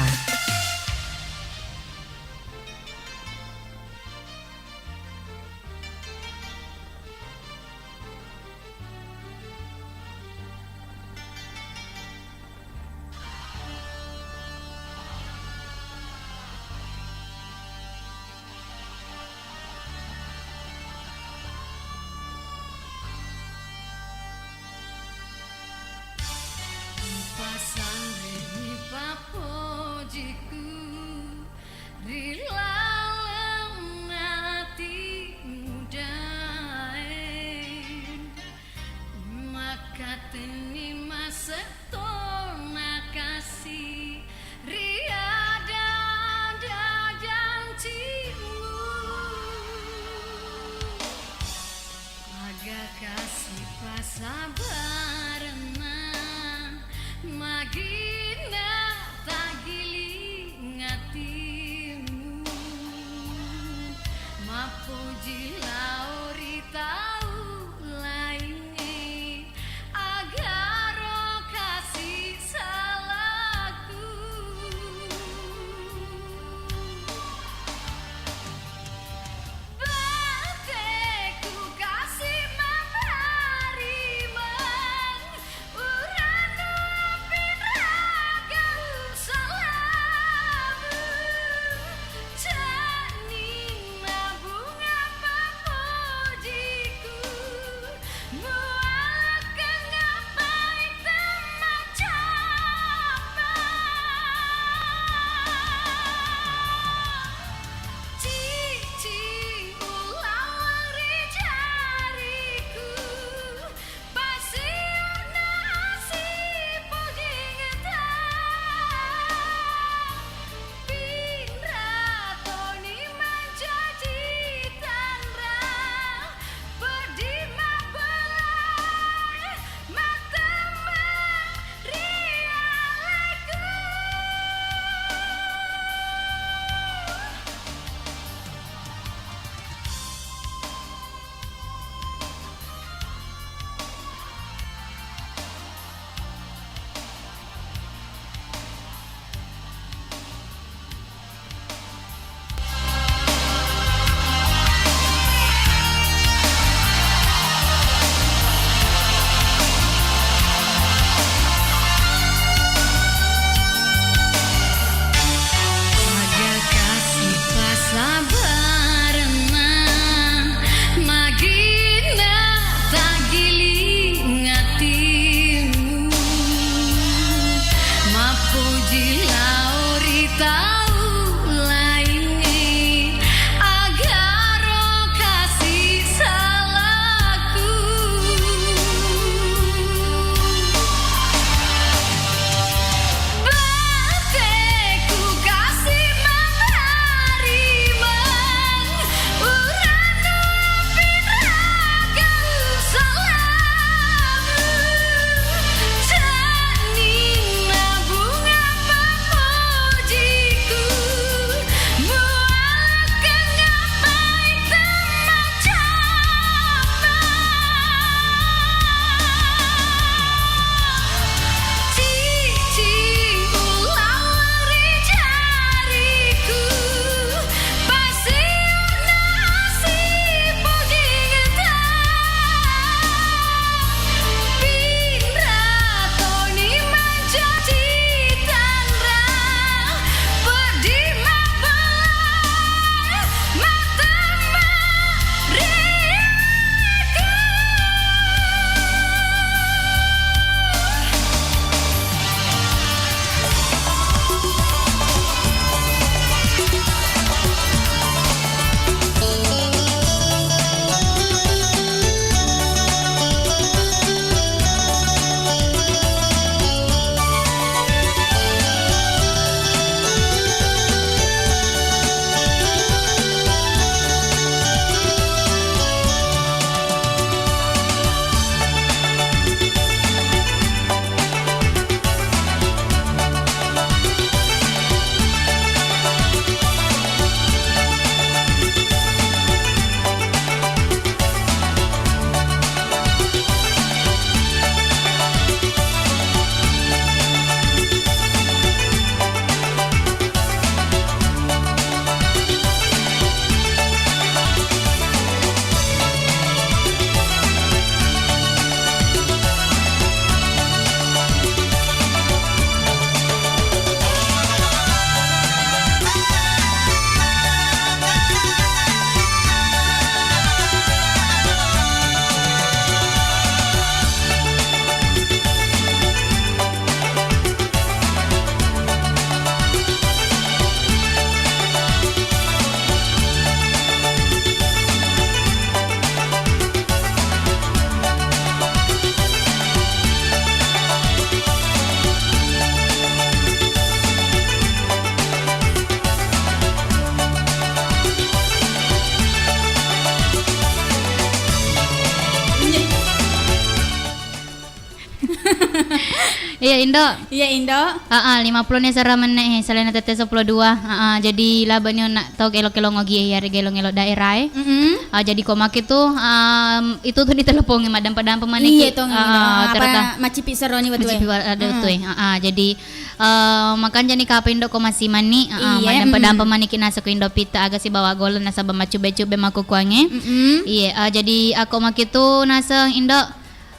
Iya, Indo. Iya, Indo. Aa, lima puluh ni sera menne, eh, selain tette sepuluh dua. Aa, jadi labani onna tau kelo-kelo ngogi, eh, ya, rega elo-elo daerah, eh. Mm-mm. Ah, jadi ko make tu, um, itu tu ditelepon, eh, madampa-dampa maniki. Iya, tong, Indo. Ah, apa ternyata macipi seroni, betul, macipi eh? Wa-, ada, mm-mm, betul, eh. Ah, jadi, eh, makanja ni kapa Indo ko masih mani, ah, iya, madampa-dampa, mm-mm, maniki nasa ko Indo pita aga sibawa gola nasaba macube-cube makukuange. Mm-mm. Iya, ah, jadi ako make tu nasa Indo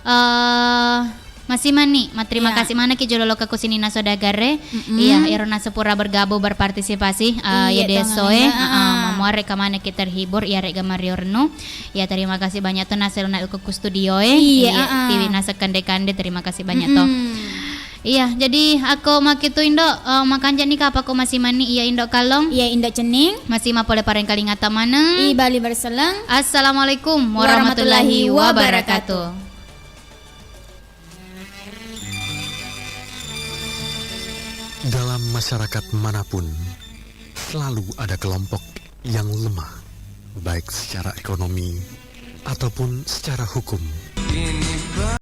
Eh, masih mani, ma-, terima kasih manaki jolo lokka ku sininna saudagare. Mm-mm. Iya, ero naseng pura bergabung, berpartisipasi, eh, iya, ya deso, eh, heeh, mamuare ka manaki terhibur, iya, rega mario rennu. Ya, terima kasih banyak to naseng na ku studio, eh. Iya, iya, heeh, tiwi naseng kande-kande, terima kasih banyak to. Mm-mm. Iya, jadi ako make tu Indo, eh, makanja ni kapa ko masih mani, iya Indo Kalong. Iya Indo Cening. Masih mapole parengkalinga tamaneng. I bali berselang. Assalamualaikum warahmatullahi wabarakatuh. Dalam masyarakat manapun, selalu ada kelompok yang lemah, baik secara ekonomi ataupun secara hukum.